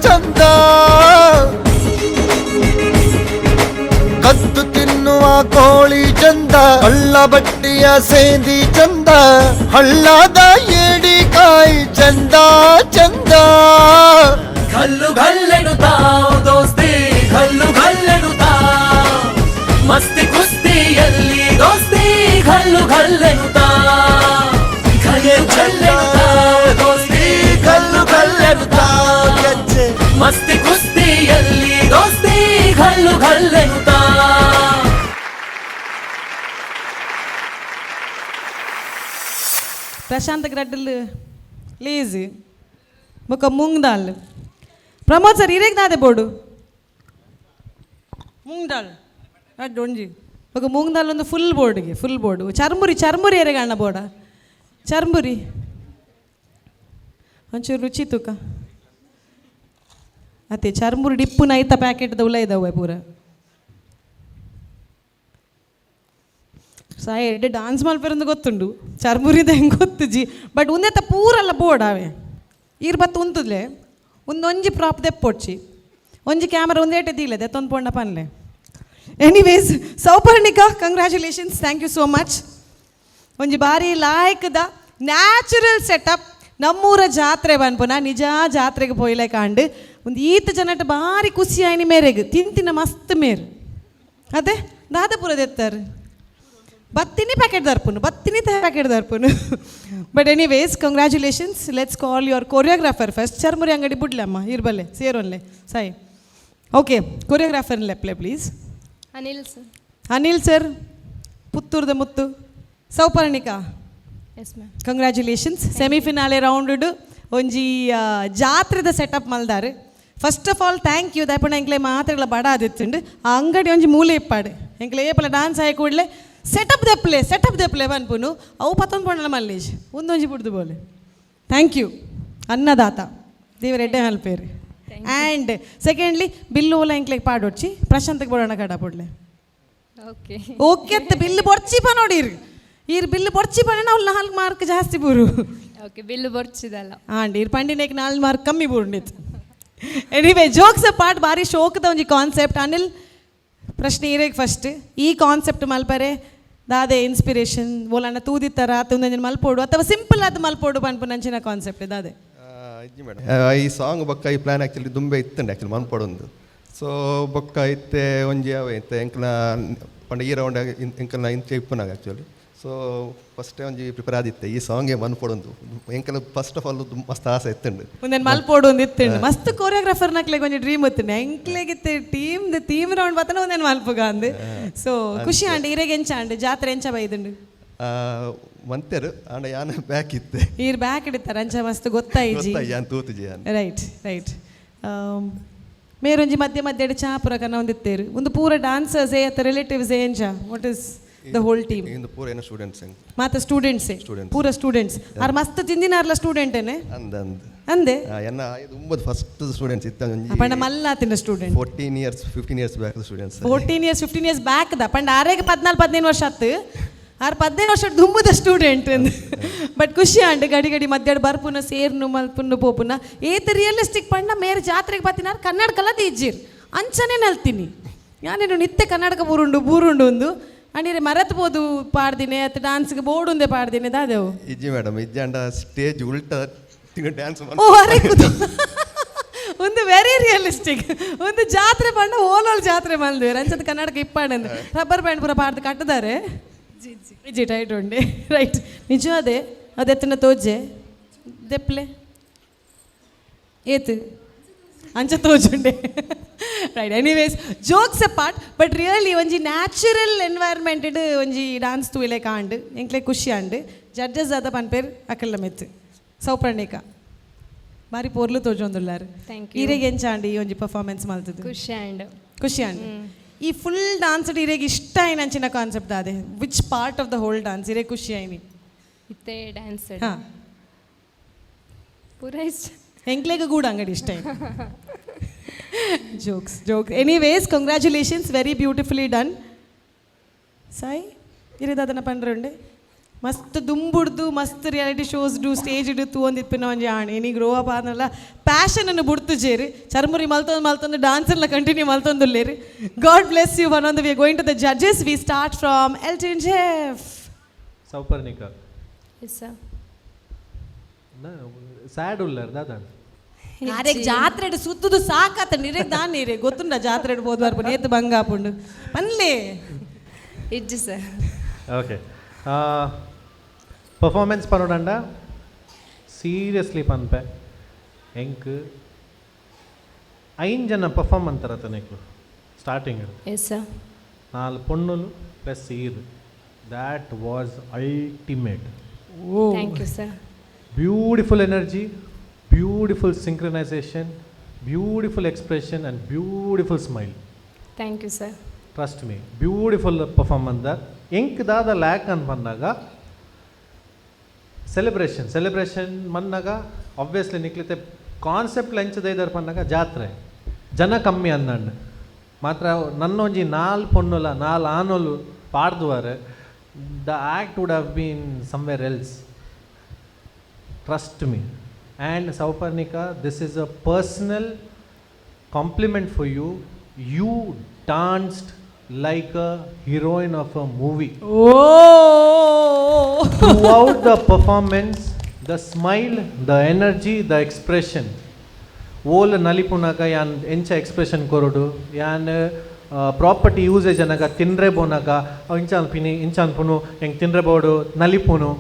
ಚಂದ. ಕದ್ದು ತಿನ್ನುವ ಕೋಳಿ ಚಂದ, ಹಳ್ಳ ಬಟ್ಟಿಯ ಸೇಂದಿ ಚಂದ, ಹಳ್ಳದ ಏಡಿಕಾಯಿ ಚಂದ ಚಂದ. ಘಲ್ಲು ಘಲ್ಲೆನುತಾವ್ ದೋಸ್ತಿ ಘಲ್ಲು ಘಲ್ಲೆನುತಾವ್, ಮಸ್ತಿ ಕುಸ್ತಿಯಲ್ಲಿ ದೋಸ್ತಿ ಘಲ್ಲು ಘಲ್ಲೆನುತಾವ್. ಘಲ್ಲು ಘಲ್ಲೆನುತಾವ್ ದೋಸ್ತಿ ಘಲ್ಲು ಘಲ್ಲೆನುತಾವ್, ಮಸ್ತಿ ಕುಸ್ತಿಯಲ್ಲಿ ದೋಸ್ತಿ ಘಲ್ಲು ಘಲ್ಲೆನುತಾವ್. ಪ್ರಶಾಂತ್ ಗ್ರಡ್ಡಲ್ ಲೇಜ್ ಬೊಕ ಮೂಂಗ್ ದಾಲ್. ಪ್ರಮೋದ್ ಸರ್ ಇರೇಗ್ ದಾದೆ ಬೋರ್ಡು ಮೂಂಗ್ ದಾಲ್ ಅಡ್ಡು ಒಂಜಿ ಬೊಕ ಮೂಂಗ್ ದಾಲ್ ಒಂದು full ಬೋರ್ಡ್ಗೆ full board. Churmuri churmuri ಎರೆಗೆ ಅಣ್ಣ ಬೋರ್ಡ ಚರ್ಮುರಿ ಒಂಚೂರು ರುಚಿ ತೂಕ ಅತ್ತೆ ಚರ್ಮುರಿ ಡಿಪ್ಪು ನೈತ ಪ್ಯಾಕೆಟ್ದ ಉಲ ಇದಾವೆ ಪೂರ. ಸಾಯ ಎಡ್ಡೆ ಡಾನ್ಸ್ ಮಲ್ಪೆರಂದು ಗೊತ್ತುಂಡು ಚರ್ಮುರಿದ ಹೆಂಗೆ ಗೊತ್ತುಜಿ ಬಟ್ ಉಂದೆತ್ತ ಪೂರಲ್ಲ ಬೋರ್ಡ್ ಅವೆ ಈರ್ ಬತ್ತು ಉಂತುದ್ಲೆ ಒಂದೊಂಜಿ ಪ್ರಾಪ್ ದೆಪ್ಪೊಡ್ಚಿ ಒಂಜಿ camera ಒಂದೇಟೆ ದೀಲೆ ದೆತ್ತೊಂದು ಪೊಂಡ ಪನ್ಲೆ. Anyways Souparnika congratulations, thank you so much. ಒಂಜಿ ಬಾರಿ ಲಾಯ್ಕದ ನ್ಯಾಚುರಲ್ ಸೆಟಪ್ ನಮ್ಮೂರ ಜಾತ್ರೆ ಪನ್ಪುನ ನಿಜ ಜಾತ್ರೆಗೆ ಪೋಯ್ಲೆ ಕಾಂಡು ಒಂದು ಈತ ಜನಟ ಭಾರಿ ಖುಷಿ ಆಯ್ನಿ ಮೇರೆಗ್ ತಿಂತಿನ ಮಸ್ತ್ ಮೇರ್. ಅದೇ ದಾದಪುರ ದೆತ್ತಾರೆ. ಬತ್ತಿನಿ ಪ್ಯಾಕೆಟ್ ದರ್ಪುನು, ಬತ್ತಿನಿ ಪ್ಯಾಕೆಟ್ ದರ್ಪುನು. But anyways, congratulations. Let's call your choreographer first. ಚರ್ಮುರಿ ಅಂಗಡಿ ಬುಡ್ಲಮ್ಮ, ಇರ್ಬಲ್ಲೆ ಸೇರೋನ್ಲೆ ಸಾಯಿ. ಓಕೆ, ಕೊರಿಯೋಗ್ರಾಫರ್ ಲೆಪ್ಲೆ please. Anil sir. Anil sir, ಪುತ್ತೂರ್ದ ಮುತ್ತು. Souparnika. Yes ma'am. Congratulations. Semifinale round ಒಂಜಿ ಜಾತ್ರೆದ ಸೆಟಪ್ ಮಲ್ದಾರ್. First of all, thank you. ದಾಯಪಂಡ ಎಂಕ್ಲೆ ಮಾತ್ರಗಳ ಬಡ ಆದಿತ್ತುಂಡು. ಆ ಅಂಗಡಿ ಒಂಜಿ ಮೂಲೆ ಇಪ್ಪಾಡು. ಎಂಕ್ಲೆ ಏಪಲ ಡಾನ್ಸ್ ಆಯ ಕೂಡಲೇ ಸೆಟಪ್ ದೆಪ್ಪಲೆ, ಸೆಟಪ್ ದೆಪ್ಪಲೆ ಪನ್ಪುನು. ಅವು ಪತ್ತೊಂದು ಪೊಂಡಲ ಮಲ್ಲೇಜ್ ಒಂದೊಂಜಿ ಬುಡ್ದು ಬೋಲೆ. Thank you. ಅನ್ನದಾತ ದೇವರ ಎಡ್ಡೆ ಮಲ್ಪೇರು. ಆ್ಯಂಡ್ ಸೆಕೆಂಡ್ಲಿ, ಬಿಲ್ಲು ಓಲ ಎಂಕ್ಲೆಗ್ ಪಾಡೊಡ್ಚಿ, ಪ್ರಶಾಂತ್ಗೆ ಬೋಡೋಣ ಕಡ ಪೊಡ್ಲೆ. ಓಕೆ. ಓಕೆ ಅತ್ತ, ಬಿಲ್ಲು ಬೊರ್ಚಿ ಪ ನೋಡಿರ್. ಈರ್ ಬಿಲ್ಲು ಬೊರ್ಚಿ ಪಂಡ ಅವ್ಲು 4 ಮಾರ್ಕ್ ಜಾಸ್ತಿ ಬೂರು. ಓಕೆ, ಬಿಲ್ಲು ಬೊರ್ಚಿದಲ್ಲ. ಆಂಡ್ ಇರ್ ಪಂಡಿನೇಕ್ 4 ಮಾರ್ಕ್ ಕಮ್ಮಿ ಬೂರುಂಡಿತ್ತು. ಎನಿವೇ, ಜೋಕ್ಸ್ ಪಾರ್ಟ್, ಬಾರಿ ಶೋಕದ ಒಂಜಿ ಕಾನ್ಸೆಪ್ಟ್. ಅನಿಲ್, ಪ್ರಶ್ನೆ ಇರೇಗ್ ಫಸ್ಟ್. ಈ ಕಾನ್ಸೆಪ್ಟ್ ಮಲ್ಪರೆ ದಾದೆ ಇನ್ಸ್ಪಿರೇಷನ್? ಓಲಣ್ಣ ತೂದಿತ್ತರ ತುಂದಂಜಿನ ಮಲ್ಪೋಡು ಅಥವಾ ಸಿಂಪಲ್ ಆದ ಮಲ್ಪೋಡು ಪನ್ಪುನಂಚಿನ ಕಾನ್ಸೆಪ್ಟ್ ದಾದೆ? ಇಜ್ಜಿ ಮೇಡಮ್, ಈ ಸಾಂಗ್ ಬೊಕ್ಕ ಈ ಪ್ಲಾನ್ ಆ್ಯಕ್ಚುಲಿ ದುಂಬೆ ಇತ್ತಂಡೆ ಆ್ಯಕ್ಚುಲಿ ಮನ್ಪೊಡೊಂದು. ಸೊ ಬೊಕ್ಕ ಇತ್ತೆ ಒಂಜಿ ಅವೆ ಇತ್ತೆ ಎಂಕ್ಲ ಪಂಡ ಈ ರೌಂಡ್ ಎಂಕಲ್ನ ಇಂಚೆ ಇಪ್ಪುನಾಗ ಆ್ಯಕ್ಚುಲಿ. ಸೊ ಫಸ್ಟೇ ಒಂಜಿ ಪ್ರಿಪೇರ್ ಆದಿತ್ತೆ, ಈ ಸಾಂಗೇ ಮನ್ಪೊಡೊಂದು. ಎಂಕಲ್ ಫಸ್ಟ್ ಆಫ್ ಆಲ್ ಮಸ್ತ್ ಆಸೆ ಇತ್ತುಂಡು. ಒಂದೊಂದು ಮಲ್ಪೋಡು ಒಂದು ಇತ್ತುಂಡು. ಮಸ್ತ್ ಕೊರಿಯೋಗ್ರಾಫರ್ ನಕ್ಲೆಗ್ ಒಂಜಿ ಡ್ರೀಮ್ ಇತ್ತುಂಡು. ಎಂಕ್ಲೆಗಿತ್ತೆ ಟೀಮ್ ಥೀಮ್ ರೌಂಡ್ ಬತ್ತನ ಒಂದೇನು ಮಲ್ಪುಗ ಅಂದ್. ಸೊ ಖುಷಿ ಆಂಡ್. ಇರೆಗ್ ಎಂಚ ಆಂಡ್? ಜಾತ್ರೆ ಎಂಚ ಬೈದುಂಡು? ಮಂತೆರು ಆಂಡ ಯಾನ್ ಬ್ಯಾಕ್ ಇತ್ತೆ. ಈರ್ ಬ್ಯಾಕ್ ಇಡಿತಾರೆ, ಅಂಚ ಮಸ್ತ್ ಗೊತ್ತಾಯಿಜಿ. ಗೊತ್ತಾಯಿ, ಯಾನ್ ತೂತುಜಿ ಯಾನ್. Right right. ಮೇರೊಂಜಿ ಮಧ್ಯೆ ಮಧ್ಯೆ ಚಾ ಪೂರ ಕನ ಒಂದಿತ್ತೇರು. ಒಂದು ಪೂರ ಡಾನ್ಸರ್ಸ್ ಏ ಅತ್ತ ರಿಲೇಟಿವ್ಸ್ ಎಂಚ? What is the whole team? ಇಂದು ಪೂರ ಏನೋ ಸ್ಟೂಡೆಂಟ್ಸ್. ಮಾತ ಸ್ಟೂಡೆಂಟ್ಸ್? Students. ಪೂರ ಸ್ಟೂಡೆಂಟ್ಸ್. ಆರ್ ಮಸ್ತ್ ತಿಂದಿನಾರ್ಲ ಸ್ಟೂಡೆಂಟ್ ಏನೆ? ಅಂದ್ ಅಂದ್. ಅಂದೆ. ಎನ್ನ ಒಂಬತ್ತು ಫಸ್ಟ್ ಸ್ಟೂಡೆಂಟ್ಸ್ ಇತ್ತ ಒಂಜಿ. ಪಂಡ ಮಲ್ಲಾತಿನ student. 14 years, 15 years back students. 14 years, 15 years back the. ಪಂಡ ಆರೇಗ 14 15 ವರ್ಷ ಆತು. ಆರು 15 ವರ್ಷ ದುಂಬುದ ಸ್ಟೂಡೆಂಟ್. ಬಟ್ ಖುಷಿ ಆಂಡ್. ಗಡಿ ಗಡಿ ಮಧ್ಯಾಹ್ನ ಬರ್ಪುನ, ಸೇರ್ನು ಮಲ್ಪುನು ಪೋಪುನ. ಏತ್ ರಿಯಲಿಸ್ಟಿಕ್ ಪಂಡ, ಮೇರೆ ಜಾತ್ರೆಗೆ ಬತ್ತಿನಾರು ಕನ್ನಡ ಕಲದ ಇಜ್ಜಿರ್ ಅಂಚನೆ ನಲ್ತೀನಿ. ಯಾನೇನು ನಿತ್ಯ ಕನ್ನಡಕ ಬೂರುಂಡು ಬೂರುಂಡು ಒಂದು ಅಂಡಿರೆ ಮರತ್ ಪೋದು ಪಾಡ್ದಿನಿ ಅತ್ತ ಡಾನ್ಸ್ಗೆ ಬೋರ್ಡ್ ಪಾಡ್ದಿನಿ ದಾದೆವು? ಇಜ್ಜಿ ಮೇಡಮ್, ಇಜ್ಜಾಂಡ ಸ್ಟೇಜ್ ಉಲ್ಟ ಡ್ಯಾನ್ಸ್. ಓ, ಅರೆ, ಒಂದು ವೆರಿ ರಿಯಲಿಸ್ಟಿಕ್. ಒಂದು ಜಾತ್ರೆ ಪಂಡ ಓಲೋಲ್ ಜಾತ್ರೆ ಮಲ್ದೇರು ಅಂಚದ ಕನ್ನಡಕ ಇಪ್ಪಾಂಡ್ ರಬ್ಬರ್ ಬ್ಯಾಂಡ್ ಪೂರ ಪಾಡ್ದು ಕಟ್ಟದಾರೆ. ಇಜ್ಜಿ, ಟೈಟ್ ಉಂಡೆ. ರೈಟ್, ನಿಜ ಅದೇ ಅದೆತ್ತನ ತೋಜೆ ದೆಪ್ಲೆ ಏತು ಅಂಚ ತೋಜುಂಡೆ. Right, anyways, jokes apart, but really ಒಂಜಿ ನ್ಯಾಚುರಲ್ ಎನ್ವೈರ್ಮೆಂಟ್ ಒಂಜಿ ಡಾನ್ಸ್ ತೂಯಿಲೆ ಕಾಂಡ್. ಎಂಕ್ಲೆ ಖುಷಿ ಆಂಡ್. ಜಡ್ಜಸ್ ದಾದ ಪನ್ಪೇರ್ ಅಕಲ್ಲ ಮೆತ್ತು. ಸೌಪರ್ಣಿಕ, ಬಾರಿ ಪೋರ್ಲು ತೋಜೊಂದುಲ್ಲಾರು. Thank you. ಈರೆಗ್ ಎಂಚ ಆಂಡ್ ಈ ಒಂಜಿ ಪರ್ಫಾರ್ಮೆನ್ಸ್ ಮಲ್ತದ್ದು? ಖುಷಿ ಆಂಡ್. ಖುಷಿ ಆಂಡ್. ಈ ಫುಲ್ ಡಾನ್ಸ್ ಇರೆಗ್ ಇಷ್ಟ ಆಯ್ನಂಚಿನ concept ದಾದೆ? Which part of the whole dance ಇರೆ ಖುಷಿ ಆಯ್ನಿ? ಇತ್ತೆ ಡ್ಯಾನ್ಸ್ ಪೂರ ಇಷ್ಟ. ಎಂಕ್ಲೆಗ್ ಗೂಡ ಅಂಗಡಿ ಇಷ್ಟ. Jokes, joke. Anyways, congratulations, very beautifully done. Sai, ಇರೇದಾದನ ಪಂಡ್ರಂಡೆ? ಮಸ್ತ್ ದುಂಬುಡ್ದು ಮಸ್ತ್ ರಿಯಾಲಿಟಿ ಶೋಸ್ do stage ಇಡು ತೂವೊಂದಿಪ್ಪಿನ ಒಂಜಿ ಆಣ್. ಇನಿ ಗ್ರೋ ಅಪ್ ಆದ್ನಲ್ಲ ಪ್ಯಾಷನ್ ಅನ್ನು ಬುಡ್ತು ಜೇರಿ. ಚರ್ಮುರಿ ಮಲ್ತೊಂದು ಮಲ್ತೊಂದು ಡಾನ್ಸ್ ಎಲ್ಲ continue ಮಲ್ತೊಂದುಲ್ಲೇರಿ. God bless you. One we going to the judges. We start from Elton Jeff. Souparnika. Yes sir. Sad ಉಲ್ಲರ್ ದಾದ? ಅರೆ, ಜಾತ್ರೆಡ್ ಸುತ್ತುದು ಸಾಕಾತ ನಿರೆಗ್ ದಾನ್ ನೀರೆ ಗೊತ್ತುಂಡ? ಜಾತ್ರೆಡ್ ಬೋದ್ವಾರ್ಪು ನೇತು ಬಂಗಾಪುಂಡು ಪನ್ಲೆ. ಇಜ್ಜಿ ಸರ್. ಓಕೆ, ಪರ್ಫಾರ್ಮೆನ್ಸ್ ಪನೋಡಂಡ ಸೀರಿಯಸ್ಲಿ ಪನ್ಪೆ, ಎಂಕ್ ಐನ್ ಜನ ಪರ್ಫಾರ್ಮ್ ಅಂತಾರ ತನಿಕ್ಲು ಸ್ಟಾರ್ಟಿಂಗ್. Yes sir. ನಾಲ್ ಪೊಣ್ಣುಲು ಪ್ಲಸ್ ಈರ್, that was ultimate. Thank you sir. Beautiful energy, beautiful synchronization, beautiful expression and beautiful smile. Thank you sir. Trust me, beautiful performance. ಎಂಕ್ ದಾದ ಲ್ಯಾಕ್ ಅಂತ ಬಂದಾಗ ಸೆಲೆಬ್ರೇಷನ್. ಸೆಲೆಬ್ರೇಷನ್ ಮನ್ನಾಗ ಆಬ್ವಿಯಸ್ಲಿ ನಿಕ್ಲಿತೆ ಕಾನ್ಸೆಪ್ಟ್ ಲಂಚ್ ದೈದರ್ ಪನ್ನಾಗ ಜಾತ್ರೆ ಜನ ಕಮ್ಮಿ ಅಂದಂಡು ಮಾತ್ರ. ನನ್ನ ಒಂಜಿ ನಾಲ್ ಪೊನ್ನುಲ ನಾಲ್ ಆನೋಲು ಪಾಡ್ದುವಾರೆ, the act would have been somewhere else, trust me. And Souparnika, this is a personal compliment for you. You danced like a heroine of a movie. O. Throughout the performance, the smile, the energy, the expression. ಓಲ್ ನಲಿಪುನಾಗ ಯಾನ್ ಎಂಚ ಎಕ್ಸ್ಪ್ರೆಷನ್ ಕೊರಡು ಯಾನ್ ಪ್ರಾಪರ್ಟಿ ಯೂಸೇಜ್ ಅನಗ ತಿನ್ರೆ ಬೋನಗ ಅವು ಇಂಚ ಅನ್ಪಿನಿ ಇಂಚ ಅನ್ಪುನು ಹೆಂಗೆ ತಿನ್ರೆ ಬೋಡು ನಲಿಪುನು.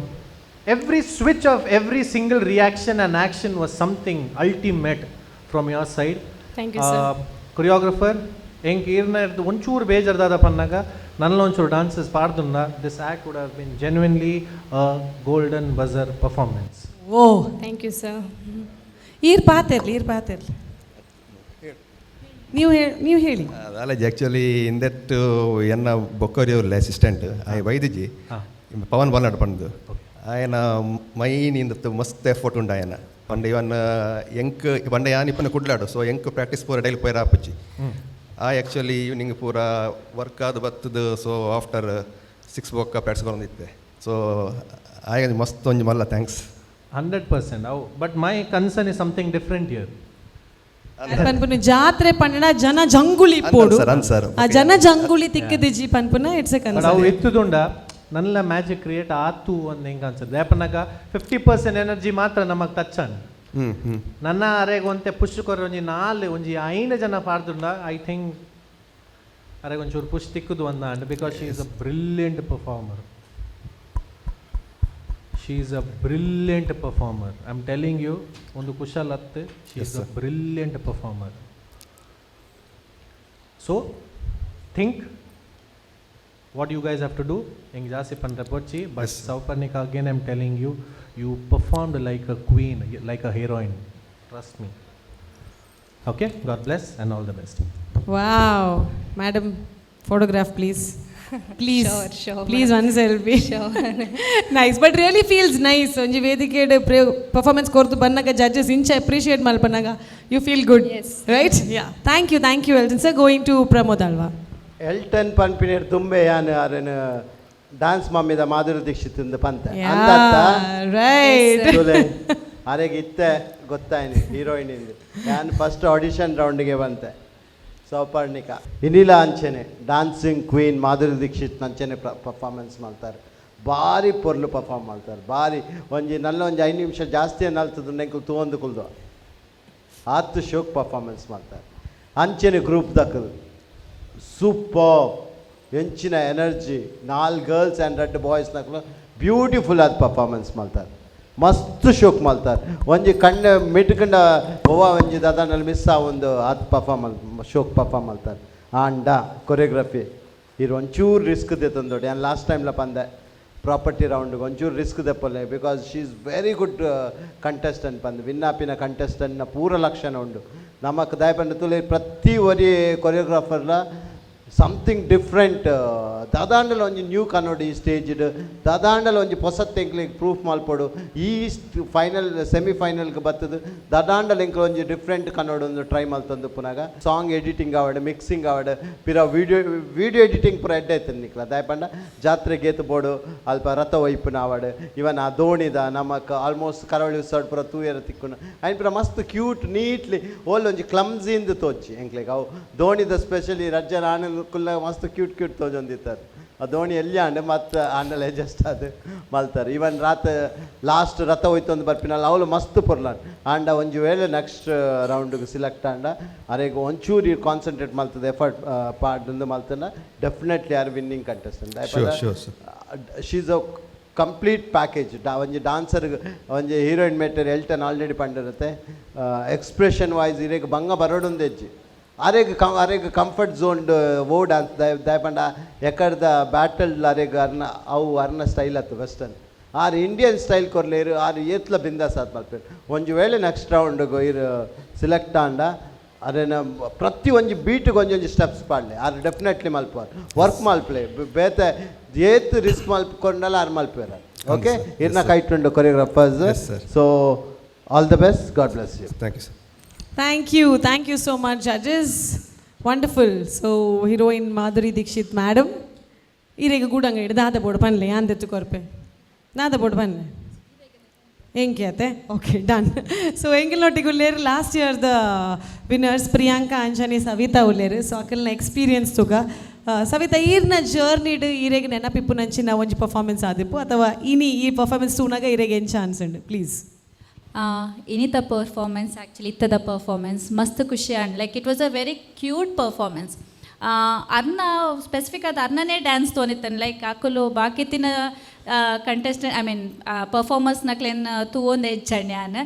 Every switch of every single reaction and action was something ultimate from your side. Thank you, sir. Choreographer ಎಂಕ್ ಈರ್ನ ಒಂಚೂರು ಬೇಜಾರ್ದಾದ ಪನ್ನಾಗ ನನ್ನ ಒಂಚೂರು dances ಪಾಡ್ದುನ್ನ this act would have been genuinely golden buzzer performance. Oh. Thank you sir. ಈರ್ ಪಾತಿರ್ಲಿ, ಈರ್ ಪಾತಿರ್ಲಿ, ನೀವು ಹೇಳಿ, ನೀವು ಹೇಳಿ. ಕಾಲೇಜ್ ಆ್ಯಕ್ಚುಲಿ ಇಂದೆಟ್ ಎನ್ನ ಬೊಕ್ಕರಿ ಅಸಿಸ್ಟೆಂಟ್ ಆಯ್ ವೈದ್ಯಜಿ ಪವನ್ ಬಾಲ್ನಾಡ್ ಪಂದು ಆಯನ ಮೈನ್ ಇಂದತ್ತು ಮಸ್ತ್ ಎಫರ್ಟ್ ಉಂಡು ಆಯನ. ಪಂಡ ಇವನ್ ಎಂಕ್ ಪಂಡ ಯಾನ್ ಇಪ್ಪನ ಕುಡ್ಲಾಡು, ಸೊ ಎಂಕ್ ಪ್ರಾಕ್ಟೀಸ್ ಪೂರ ಡೈಲಿ ಪೋಯರ ಆಪುಜಿ. ಆ ಆ್ಯಕ್ಚುಲಿ ಈವ್ನಿಂಗ್ ಪೂರ ವರ್ಕ್ ಆದ್ ಬತ್ತದು, ಸೊ ಆಫ್ಟರ್ 6 ಬೊಕ್ಕ ಪ್ರಾಕ್ಟೀಸ್ ಬರೋದಿತ್ತೆ. ಸೊ ಆಯ ಮಸ್ತ್ ಒಂಜಿ ಮಲ್ಲ thanks. 100% ಅವು, but my concern is something different here. ಪನ್ಪುನ ಜಾತ್ರೆ ಪಂಡ ಜನ ಜಂಗುಳಿ ಪೋಡು. ಸರ್, ಅಂದ್ ಸರ್. ಆ ಜನ ಜಂಗುಳಿ ತಿಕ್ಕದಿಜಿ ಪನ್ಪುನ it's A but ಅವು ಕನ್ಸರ್ನ್. ಎತ್ತುದುಂಡ ನನ್ನ ಮ್ಯಾಜಿಕ್ ಕ್ರಿಯೇಟ್ ಆತು ಅಂದ್ ಹೆಂಗೆ ಅನ್ಸುತ್ತೆ. ಯಾಪನಾಗ 50% ಎನರ್ಜಿ ಮಾತ್ರ ನಮಗೆ ಟಚ್ ಅನ್ ಹ್ಞೂ ಹ್ಞೂ ನನ್ನ ಅರೆಗ್ ಒಂತೆ ಪುಷ್ ಕೊರ ಒಂಜಿ ನಾಲ್ ಒಂಜಿ ಐದು ಜನ ಪಾಡ್ದುಂಡ I think ಅರೆಗ್ ಒಂಚೂರು ಪುಷ್ ತಿಕ್ಕುದು ಅಂದ. Because she is a brilliant performer. She is a brilliant performer, I am telling you. ಒಂದು ಕುಶಲ್ ಅತ್ತು. She is a brilliant performer. So think what you guys have to do. ಹೆಂಗೆ ಜಾಸ್ತಿ ಪಂಡ್ರೆ ಬೊಚ್ಚಿ. But Souparnika, again I'm telling you, you performed like a queen, like a heroine, trust me. Okay, God bless and all the best. Wow, madam, photograph please, please. Sure, please. Madam. One selfie. Sure. Nice, but really feels nice. ಒಂಜಿ ವೇದಿಕೆ ಪರ್ಫಾರ್ಮೆನ್ಸ್ ಕೊರ್ದು ಬನ್ನಾಗ ಜಡ್ಜಸ್ ಇಂಚ appreciate ಮಲ್ಪನಾಗ you feel good. Yes. Right, yeah. Thank you, thank you Elton sir. Going to Pramod Alva. Elton ಪನ್ಪಿನೇರ್ ತುಂಬೆ ಯಾನ್ ಅರೆನ ಡಾನ್ಸ್ ಮಮ್ಮಿದ ಮಾಧುರಿ ದೀಕ್ಷಿತ್ ಇಂದ ಪಂತ. ರೈಟ್. ಅರೆಗೆ ಇತ್ತೆ ಗೊತ್ತಾಯ್ನಿ ಹೀರೋಯಿನ್ ಇಂದು. ನಾನು ಫಸ್ಟ್ ಆಡಿಷನ್ ರೌಂಡಿಗೆ ಬಂತೆ ಸೌಪರ್ಣಿಕಾ. ಇನಿಲ ಅಂಚೆನೆ ಡಾನ್ಸಿಂಗ್ ಕ್ವೀನ್ ಮಾಧುರಿ ದೀಕ್ಷಿತ್ ಅಂಚೆನೆ ಪರ್ಫಾರ್ಮೆನ್ಸ್ ಮಾಡ್ತಾರೆ. ಭಾರಿ ಪೊರ್ಲು ಪರ್ಫಾರ್ಮ್ ಮಾಡ್ತಾರೆ. ಭಾರಿ ಒಂಜಿ ನಲ್ಲ ಒಂಜಿ 5 ನಿಮಿಷ ಜಾಸ್ತಿ ನಲ್ತದ ನೆಂಕುಲು ತೂವೊಂದು ಕುಲ್ದು ಆತು ಶೋಕ್ ಪರ್ಫಾರ್ಮೆನ್ಸ್ ಮಾಡ್ತಾರೆ. ಅಂಚೆನೆ ಗ್ರೂಪ್ ದಕ್ಕದು ಸೂಪರ್ ಎಂಚಿನ ಎನರ್ಜಿ. ನಾಲ್ಕು ಗರ್ಲ್ಸ್ ಆ್ಯಂಡ್ ರೆಡ್ ಬಾಯ್ಸ್ ನಕಲು ಬ್ಯೂಟಿಫುಲ್ ಆದ ಪರ್ಫಾರ್ಮೆನ್ಸ್ ಮಾಡ್ತಾರೆ. ಮಸ್ತ್ ಶೋಕ್ ಮಾಡ್ತಾರೆ. ಒಂಜಿ ಕಣ್ಣು ಮಿಟ್ಕಂಡ ಒವ್ವ ಒಂಜಿ ದಾದಾನಲ್ಲಿ ಮಿಸ್ ಆ ಒಂದು ಅದು ಪರ್ಫಾರ್ಮ್ ಶೋಕ್ ಪರ್ಫಾರ್ಮ್ ಮಾಡ್ತಾರೆ. ಆಂಡ ಕೊರಿಯೋಗ್ರಫಿ ಇರು ಒಂಚೂರು ರಿಸ್ಕ್ ದೆತ್ತೊಂದೋಡಿ. ನಾನು ಲಾಸ್ಟ್ ಟೈಮ್ಲ ಪಂದೆ ಪ್ರಾಪರ್ಟಿ ರೌಂಡ್ಗೆ ಒಂಚೂರು risk ದೆಪ್ಪಲೆ, because she is very good contestant ಪಂದ್. ವಿನ್ನಾಪಿನ ಕಂಟೆಸ್ಟೆಂಟ್ನ ಪೂರ ಲಕ್ಷಣ ಉಂಡು. ನಮಕ್ ದಯಪಂಡ ತುಲೆ ಪ್ರತಿ ಒರಿ ಕೊರಿಯೋಗ್ರಾಫರ್ಲ ಸಮಥಿಂಗ್ ಡಿಫ್ರೆಂಟ್ ದಾದಾಂಡಲ ಒಂಜಿ ನ್ಯೂ ಕನ್ನಡಿ ಸ್ಟೇಜ್ಡ್ ದಾದಾಂಡಲ ಒಂಜಿ ಪೊಸತ್ ಎಂಕ್ಲೆಗ್ ಪ್ರೂಫ್ ಮಲ್ಪೊಡು. ಈ ಫೈನಲ್ ಸೆಮಿಫೈನಲ್ಗೆ ಬತ್ತದು ದಾದಾಂಡಲ ಎಂಕ್ಲು ಒಂಜಿ ಡಿಫ್ರೆಂಟ್ ಕನ್ನಡ ಒಂದು ಟ್ರೈ ಮಲ್ತೊಂದು ಪುನಗ ಸಾಂಗ್ ಎಡಿಟಿಂಗ್ ಆವಡ್, ಮಿಕ್ಸಿಂಗ್ ಆವಡ್, ಪಿರ ವಿಡಿಯೋ ವಿಡಿಯೋ ಎಡಿಟಿಂಗ್ ಪೂರ ಎಡ್ಡೆ ಆಯ್ತದೆ ನಿಕ್ಲ. ದಾಯಪಂಡ ಜಾತ್ರೆ ಗೇತು ಬೋಡು ಅಲ್ಪ ರಥ ಒಯ್ಪುನ ಆವಡ್, ಇವನ್ ಆ ದೋಣಿದ ನಮಕ್ ಆಲ್ಮೋಸ್ಟ್ ಕರಾವಳಿ ಉತ್ಸವ ಪೂರ ತೂಯರ ತಿಕ್ಕುನ ಐನ್ ಪೂರ ಮಸ್ತ್ ಕ್ಯೂಟ್ ನೀಟ್ಲಿ ಓಲ್ ಒಂಜಿ ಕ್ಲಮ್ಸಿಂದ ತೋಚಿ ಎಂಕ್ಲೆಗ್. ಅವು ದೋಣಿದ ಸ್ಪೆಷಲಿ ರಜ್ಜನ ಆನಂದ್ ಕುಲ್ಲ ಮಸ್ತ್ ಕ್ಯೂಟ್ ಕ್ಯೂಟ್ ತೋಜೊಂದಿತ್ತಾರೆ. ಆ ದೋಣಿ ಎಲ್ಲಿ ಆಂಡೆ ಮತ್ತು ಆಂಡಲೆ ಜಸ್ಟ್ ಅದು ಮಲ್ತಾರೆ. ಇವನ್ ರಾತ್ ಲಾಸ್ಟ್ ರಥ ಹೋಯ್ತೊಂದು ಬರ್ಪಿನಲ್ಲ ಅವಳು ಮಸ್ತ್ ಪೊರ್ಲಾನ್. ಆಂಡ ಒಂಜಿ ವೇಳೆ ನೆಕ್ಸ್ಟ್ ರೌಂಡ್ಗೆ ಸಿಲೆಕ್ಟ್ ಆಂಡ ಅರೆಗ್ ಒಂಚೂರು ಕಾನ್ಸಂಟ್ರೇಟ್ ಮಲ್ತದೆ ಎಫರ್ಟ್ ಪಾಡ್ದು ಮಲ್ತನ definitely are winning contestant. Sure, sir. She is a complete package. ಒಂಜಿ ಡಾನ್ಸರ್ ಒಂಜಿ ಹೀರೋಯಿನ್ ಮೆಟೀರಿಯಲ್ ಎಲ್ಟನ್ ಆಲ್ರೆಡಿ ಪಂಡಿರುತ್ತೆ. ಎಕ್ಸ್ಪ್ರೆಷನ್ ವೈಸ್ ಇರೆಗ್ ಬಂಗ ಬರೋಡೊಂದು ಹೆಜ್ಜೆ ಅರೆಗ್ ಕಂ ಅರೆಗ್ ಕಂಫರ್ಟ್ ಝೋನ್ ಓ ಡಾನ್ಸ್ ದಯಪಂಡ ಎಕಡ್ದ ಬ್ಯಾಟಲ್ ಅರೆಗ್ ಅರ್ನ ಅವು ಅರ್ನ ಸ್ಟೈಲ್ ಅತ್ತು ವೆಸ್ಟರ್ನ್ ಆರ್ ಇಂಡಿಯನ್ ಸ್ಟೈಲ್ ಕೊರ್ಲೇರು ಆರ್ ಏತ್ಲ ಬಿಂದಾಸ್ ಆತ್ ಮಲ್ಪೇರು. ಒಂಜಿ ವೇಳೆ ನೆಕ್ಸ್ಟ್ ರೌಂಡ್ಗೆ ಇರು ಸಿಲೆಕ್ಟ್ ಆಂಡ ಅರೆನ ಪ್ರತಿ ಒಂಜಿ ಬೀಟ್ಗೆ ಒಂಜೊಂಜಿ ಸ್ಟೆಪ್ಸ್ ಪಾಡ್ಲೆ ಆರ್ ಡೆಫಿನೆಟ್ಲಿ ಮಲ್ಪುವಾರ್ ವರ್ಕ್ ಮಲ್ಪಲೆ ಬೇತೆ ಏತ್ ರಿಸ್ಕ್ ಮಲ್ಕೊಂಡಲ್ಲ ಆರ್ ಮಲ್ಪೇರ. ಓಕೆ, ಇರ್ನ ಕೈಟುಂಡು choreographers. So all the best, God bless you. Thank you sir. Thank you, thank you so much, judges. Wonderful. So heroine Madhuri Dixit madam, ಈರೆಗ್ ಗೂಡಂಗ ದಾದ ಬೋಡು ಪನ್ಲೆ ಅಂದೆತ್ತು ಕೊರ್ಪೆ ನಾದ ಬೋಡು ಪನ್ಲೆ ಎಂಕೆ ಅತ್ತೆ. Okay, done. ಸೊ ಎಂಗಿಲ್ನೊಟ್ಟಿಗೆ ಉಲ್ಲೇರು last year the winners Priyanka Anjani Savita ಉಲ್ಲೇರು. ಸೊ ಅಕಲ್ನ ಎಕ್ಸ್ಪೀರಿಯನ್ಸ್ ತುಗ. ಸವಿತಾ, ಈರ್ನ ಜರ್ನಿಡ್ ಈರೆಗ್ ನೆನಪಿಪ್ಪು ನಂಚಿನ ಒಂಜಿ ಪರ್ಫಾರ್ಮೆನ್ಸ್ ಆದಿಪ್ಪು ಅಥವಾ ಇನಿ ಈ ಪರ್ಫಾರ್ಮೆನ್ಸ್ ತೂನಾಗ ಈರೆಗ್ ಏನ್ ಚಾನ್ಸ್ ಉಂಡು ಪ್ಲೀಸ್? ಇನಿತ ಪರ್ಫಾರ್ಮೆನ್ಸ್ ಆ್ಯಕ್ಚುಲಿ ಇತ್ತದ ಪರ್ಫಾರ್ಮೆನ್ಸ್ ಮಸ್ತ್ ಖುಷಿ and like it was a very cute performance. ಅರ್ನ ಸ್ಪೆಸಿಫಿಕ್ ಅದು ಅರ್ನನೇ ಡ್ಯಾನ್ಸ್ ತೋನಿತ್ತನ್ ಲೈಕ್ ಅಕುಲು ಬಾಕಿತ್ತಿನ contestant I mean performers ನಕ್ಲೆನ್ ತೂವೊಂದು ಹೆಚ್ಚಣ್ಣ ಯಾನ್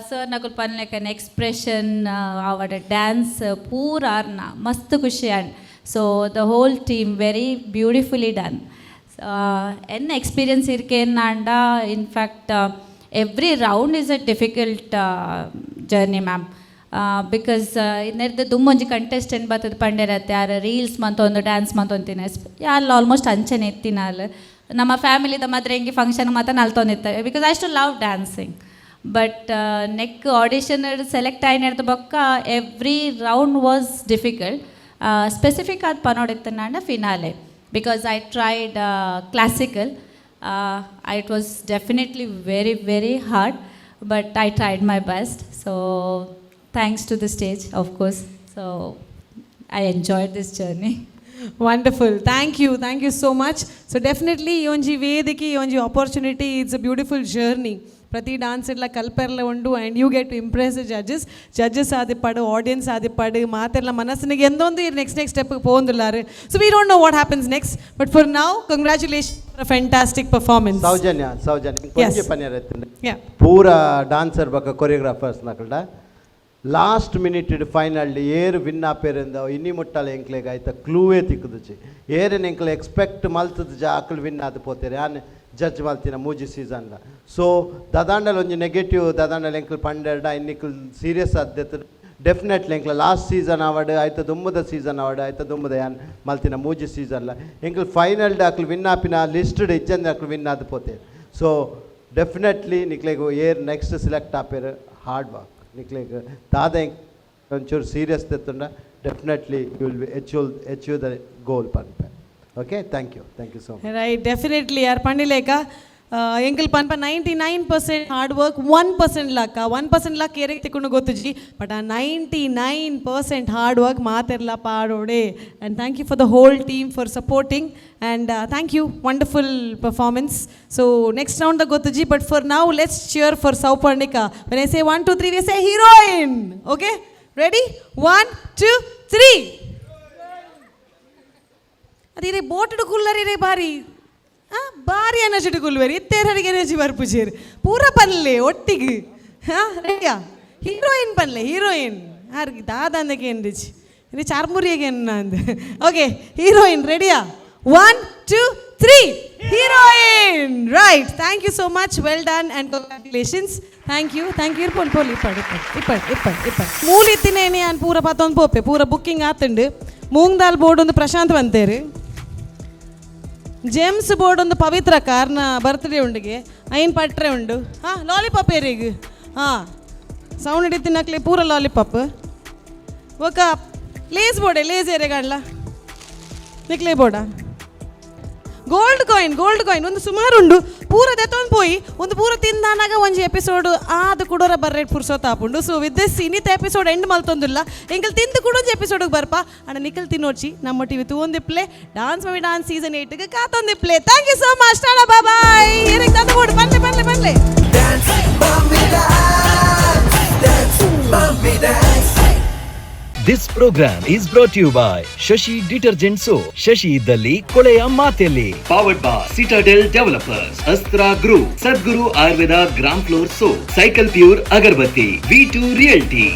ಸರ್ ನಕುಲು ಪನ್ಲೆಕನ್ ಎಕ್ಸ್ಪ್ರೆಷನ್ ಅವಡ ಡ್ಯಾನ್ಸ್ ಪೂರ ಅರ್ನ ಮಸ್ತ್ ಖುಷಿ and so the whole team very beautifully done. ಎನ್ನ experience ಇರ್ಕೇನಾಂಡ, in fact every round is a difficult journey, ma'am, because ಇನ್ನೆರ್ದ ದುಮ್ಮೊಂಜಿ contestant ಬತ್ತದ ಪಂಡೆರತ್ತೆ ಯಾರು ರೀಲ್ಸ್ ಮಂತೊಂದು ಡ್ಯಾನ್ಸ್ ಮಂತೊಂತಿನ ಯಾರು ಆಲ್ಮೋಸ್ಟ್ ಅಂಚನೆ ಎತ್ತಿನ ಅಲ್ಲ. ನಮ್ಮ ಫ್ಯಾಮಿಲಿದ ಮಾತ್ರ ಹೆಂಗೆ ಫಂಕ್ಷನ್ ಮಾತ್ರ ನಲ್ತೊಂದಿತ್ತಾರೆ because I to love dancing, but neck audition select ಆಯ್ನೆರ್ದ ಬೊಕ್ಕ every round was difficult. Specific ಆದ್ ಪನೋಡಿತ್ತನಾಂಡ finale, because I tried classical. It was definitely very very hard, but I tried my best. So thanks to the stage, of course. So I enjoyed this journey. Wonderful. Thank you. Thank you so much. So definitely ಈ ಒಂಜಿ ವೇದಿಕೆ, ಈ ಒಂಜಿ opportunity, it's a beautiful journey. ಪ್ರತಿ dance ಇಡ್ಲ ಕಲ್ಪೆರ್ಲ ಉಂಡು and you get to impress judges. Judges ಆದಿಪ್ಪಾಡು, audience ಆದಿಪ್ಪಾಡು, ಮಾತೆಲ್ಲ ಮನಸ್ಸಿನಿಗೆ ಎಂದೊಂದು ಈ next next step ಪೋಂದುಲ್ಲಾರು. So we don't know what happens next, but for now congratulation, fantastic performance. Soujanya, Soujanya ಒಂಜಿ ಪನ್ಯರ. ಪೂರ ಡಾನ್ಸರ್ ಬೊಕ್ಕ ಕೊರಿಯೋಗ್ರಾಫರ್ಸ್ ನಕಲ್ಡ last minute final ಏರು ವಿನ್ ಆಪೇರಿಂದ ಇನ್ನಿ ಮುಟ್ಟಲ ಎಂಕ್ಲೆಗ್ ಆಯ್ತ ಕ್ಲೂವೇ ತಿಕ್ಕುದುಚಿ. ಏರಿನ ಎಂಕ್ಲೆ ಎಕ್ಸ್ಪೆಕ್ಟ್ ಮಲ್ತದ ಜ ಅಕುಲು ವಿನ್ ಆದ್ ಪೋತೇರು. ಯಾನ್ ಜಡ್ಜ್ ಮಲ್ತಿನ ಮೂಜಿ ಸೀಸನ್ಲ. ಸೊ ದದಾಂಡಲ್ ಒಂಜಿ ನೆಗೆಟಿವ್ ದದಾಂಡಲ್ ಎಂಕ್ಲು ಪಂಡೆರಡ ಇನ್ನಿಕ್ಲು ಸೀರಿಯಸ್ ಆದ್ದೆತ್ತು. ಡೆಫಿನೆಟ್ಲಿ ಎಂಕ್ಲ ಲಾಸ್ಟ್ ಸೀಸನ್ ಆವಡ್, ಆಯ್ತ ದುಮ್ಮದ ಸೀಸನ್ ಆವಡ್, ಆಯ್ತ ದುಮ್ಮದ ಯಾನ್ ಮಲ್ತಿನ ಮೂಜಿ ಸೀಸನ್ಲ ಎಂಕ್ಲು ಫೈನಲ್ ಅಕ್ಲು ವಿನ್ ಆಪಿನ ಲಿಸ್ಟ್ ಇಜ್ಜಂದೆ ಅಕ್ಲು ವಿನ್ ಆದ್ ಪೋತೇರು. ಸೊ ಡೆಫಿನೆಟ್ಲಿ ನಿಕ್ಲೆಗ್ ಏರ್ ನೆಕ್ಸ್ಟ್ ಸೆಲೆಕ್ಟ್ ಆಪೇರು, ಹಾರ್ಡ್ ವರ್ಕ್ ನಿಕ್ಲೆಗ್ ದಾದ ಒಂಚೂರು serious ತೆತ್ತುಂಡ definitely you will be achieve the goal ಪನ್ಪೆ. Okay, thank you, thank you so much. Right, definitely. ಯಾರು ಪಂಡಿಲೇಕ ಎಂಕಲ್ ಪನ್ಪ 99% hard work, 1% luck. 1% luck ಏರಿಗೆ ತಿಕ್ಕೊಂಡು ಗೊತ್ತುಜಿ, ಬಟ್ ಆ 99% ಹಾರ್ಡ್ ವರ್ಕ್ ಮಾತೆರ್ಲ ಪಾಡೋಡೆ. And thank you for the whole team for supporting, and thank you, wonderful performance. So next round the ಗೊತ್ತುಜಿ, but for now let's cheer for Souparnika. When I say 1 2 3, we say heroine. Okay, ready? 1 2 3. ಅದಿರೆ ಬೋಟುಡು ಕುಲ್ಲರಿರೆ ಬಾರಿ ಬಾರಿ energetic ಕುಲ್ವೇರಿ ಇತ್ತೇರರಿಗೆ energy ಬರ್ಪುಜೇರು ಪೂರ ಪನ್ಲೆ ಒಟ್ಟಿಗೆ. ಹಾಂ, ರೆಡಿಯಾ? ಹೀರೋಯಿನ್ ಪನ್ಲೆ, ಹೀರೋಯಿನ್ ಆರ್ಗಿ ದಾದಂದಕ್ಕೆ ಏನ್ರಿಚಿ ಇದು ಚಾರ್ಮುರಿಯಾಗೆ ಅಂದ. ಓಕೆ, ಹೀರೋಯಿನ್ ರೆಡಿಯಾ? 1 2 3, heroine. Right, thank you so much, well done and congratulations. Thank you, thank you. ಪೋಲಿ ಪೋಲಿ ಇಪ್ಪಡು ಇಪ್ಪಡು ಇಪ್ಪಡು ಇಪ್ಪಡು ಮೂಲಿತ್ತಿನೇನೆ ಯಾನ್ ಪೂರ ಪತ್ತೊಂದು ಪೋಪೆ ಪೂರ ಬುಕ್ಕಿಂಗ್ ಆತುಂಡು. ಮೂಂಗ್ ದಾಲ್ ಬೋರ್ಡ್ ಒಂದು ಪ್ರಶಾಂತ್ ಬಂತೇರು, ಜೇಮ್ಸ್ ಬೋರ್ಡ್ ಒಂದು ಪವಿತ್ರ ಕಾರ್ನ ಬರ್ತ್ಡೇ ಉಂಡಿಗೆ ಐನ್ ಪಟ್ರೆ ಉಂಡು. ಹಾಂ, ಲಾಲಿಪಾಪ್ ಏರಿಗ್ ಹಾಂ ಸೌಂಡ್ ಹಿಡಿತಿನಕ್ಲೆ ಪೂರ ಲಾಲಿಪಾಪ್. ಒಕ ಲೇಸ್ ಬೋರ್ಡೆ, ಲೇಸ್ ಏರೆಗಾಡ್ಲ ನಿಕ್ಲೆ ಬೋರ್ಡಾ? Gold coin, gold coin ಒಂದು ಸುಮಾರು ಉಂಡು. ಪೂರ ದೆತ್ತೊಂದು ಪೋಯಿ ಒಂದು ಪೂರ ತಿಂದಾನಾಗ ಒಂಜಿ ಎಪಿಸೋಡ್ ಆದ್ ಕುಡೋರ ಬರ್ರೇಟ್ ಪುರ್ಸೋತ್ ಆಪುಂಡು. So with this ಇನ್ನಿತ episode end ಮಲ್ತೊಂದಿಲ್ಲ. ಎಂಕಲ್ ತಿಂದು ಕೂಡ ಒಂಜಿ ಎಪಿಸೋಡ್ಗೆ ಬರ್ಪ ಅಣ್ಣ ನಿಖಲ್ ತಿನ್ನೋಚಿ ನಮ್ಮ ಟಿವಿ ತೂವೊಂದಿಪ್ಲೆ dance mummy dance season 8ಗೆ ಕಾತೊಂದಿಪ್ಲೆ. Thank you so much, tata, bye. ಏರಿಗೆ ತಂದು ಬೋಡು ಪನ್ಲೆ ಪನ್ಲೆ ಪನ್ಲೆ. Dance, mummy dance, dance, mummy dance. This program is brought you by Shashi detergent soap. Shashi ಇದ್ದಲ್ಲಿ ಕೊಳೆಯ ಮಾತೆಲ್ಲಿ. Powered by Citadel Developers, Astra Group, Sadguru Ayurveda gram flour soap, Cycle Pure agarbatti, V2 Realty.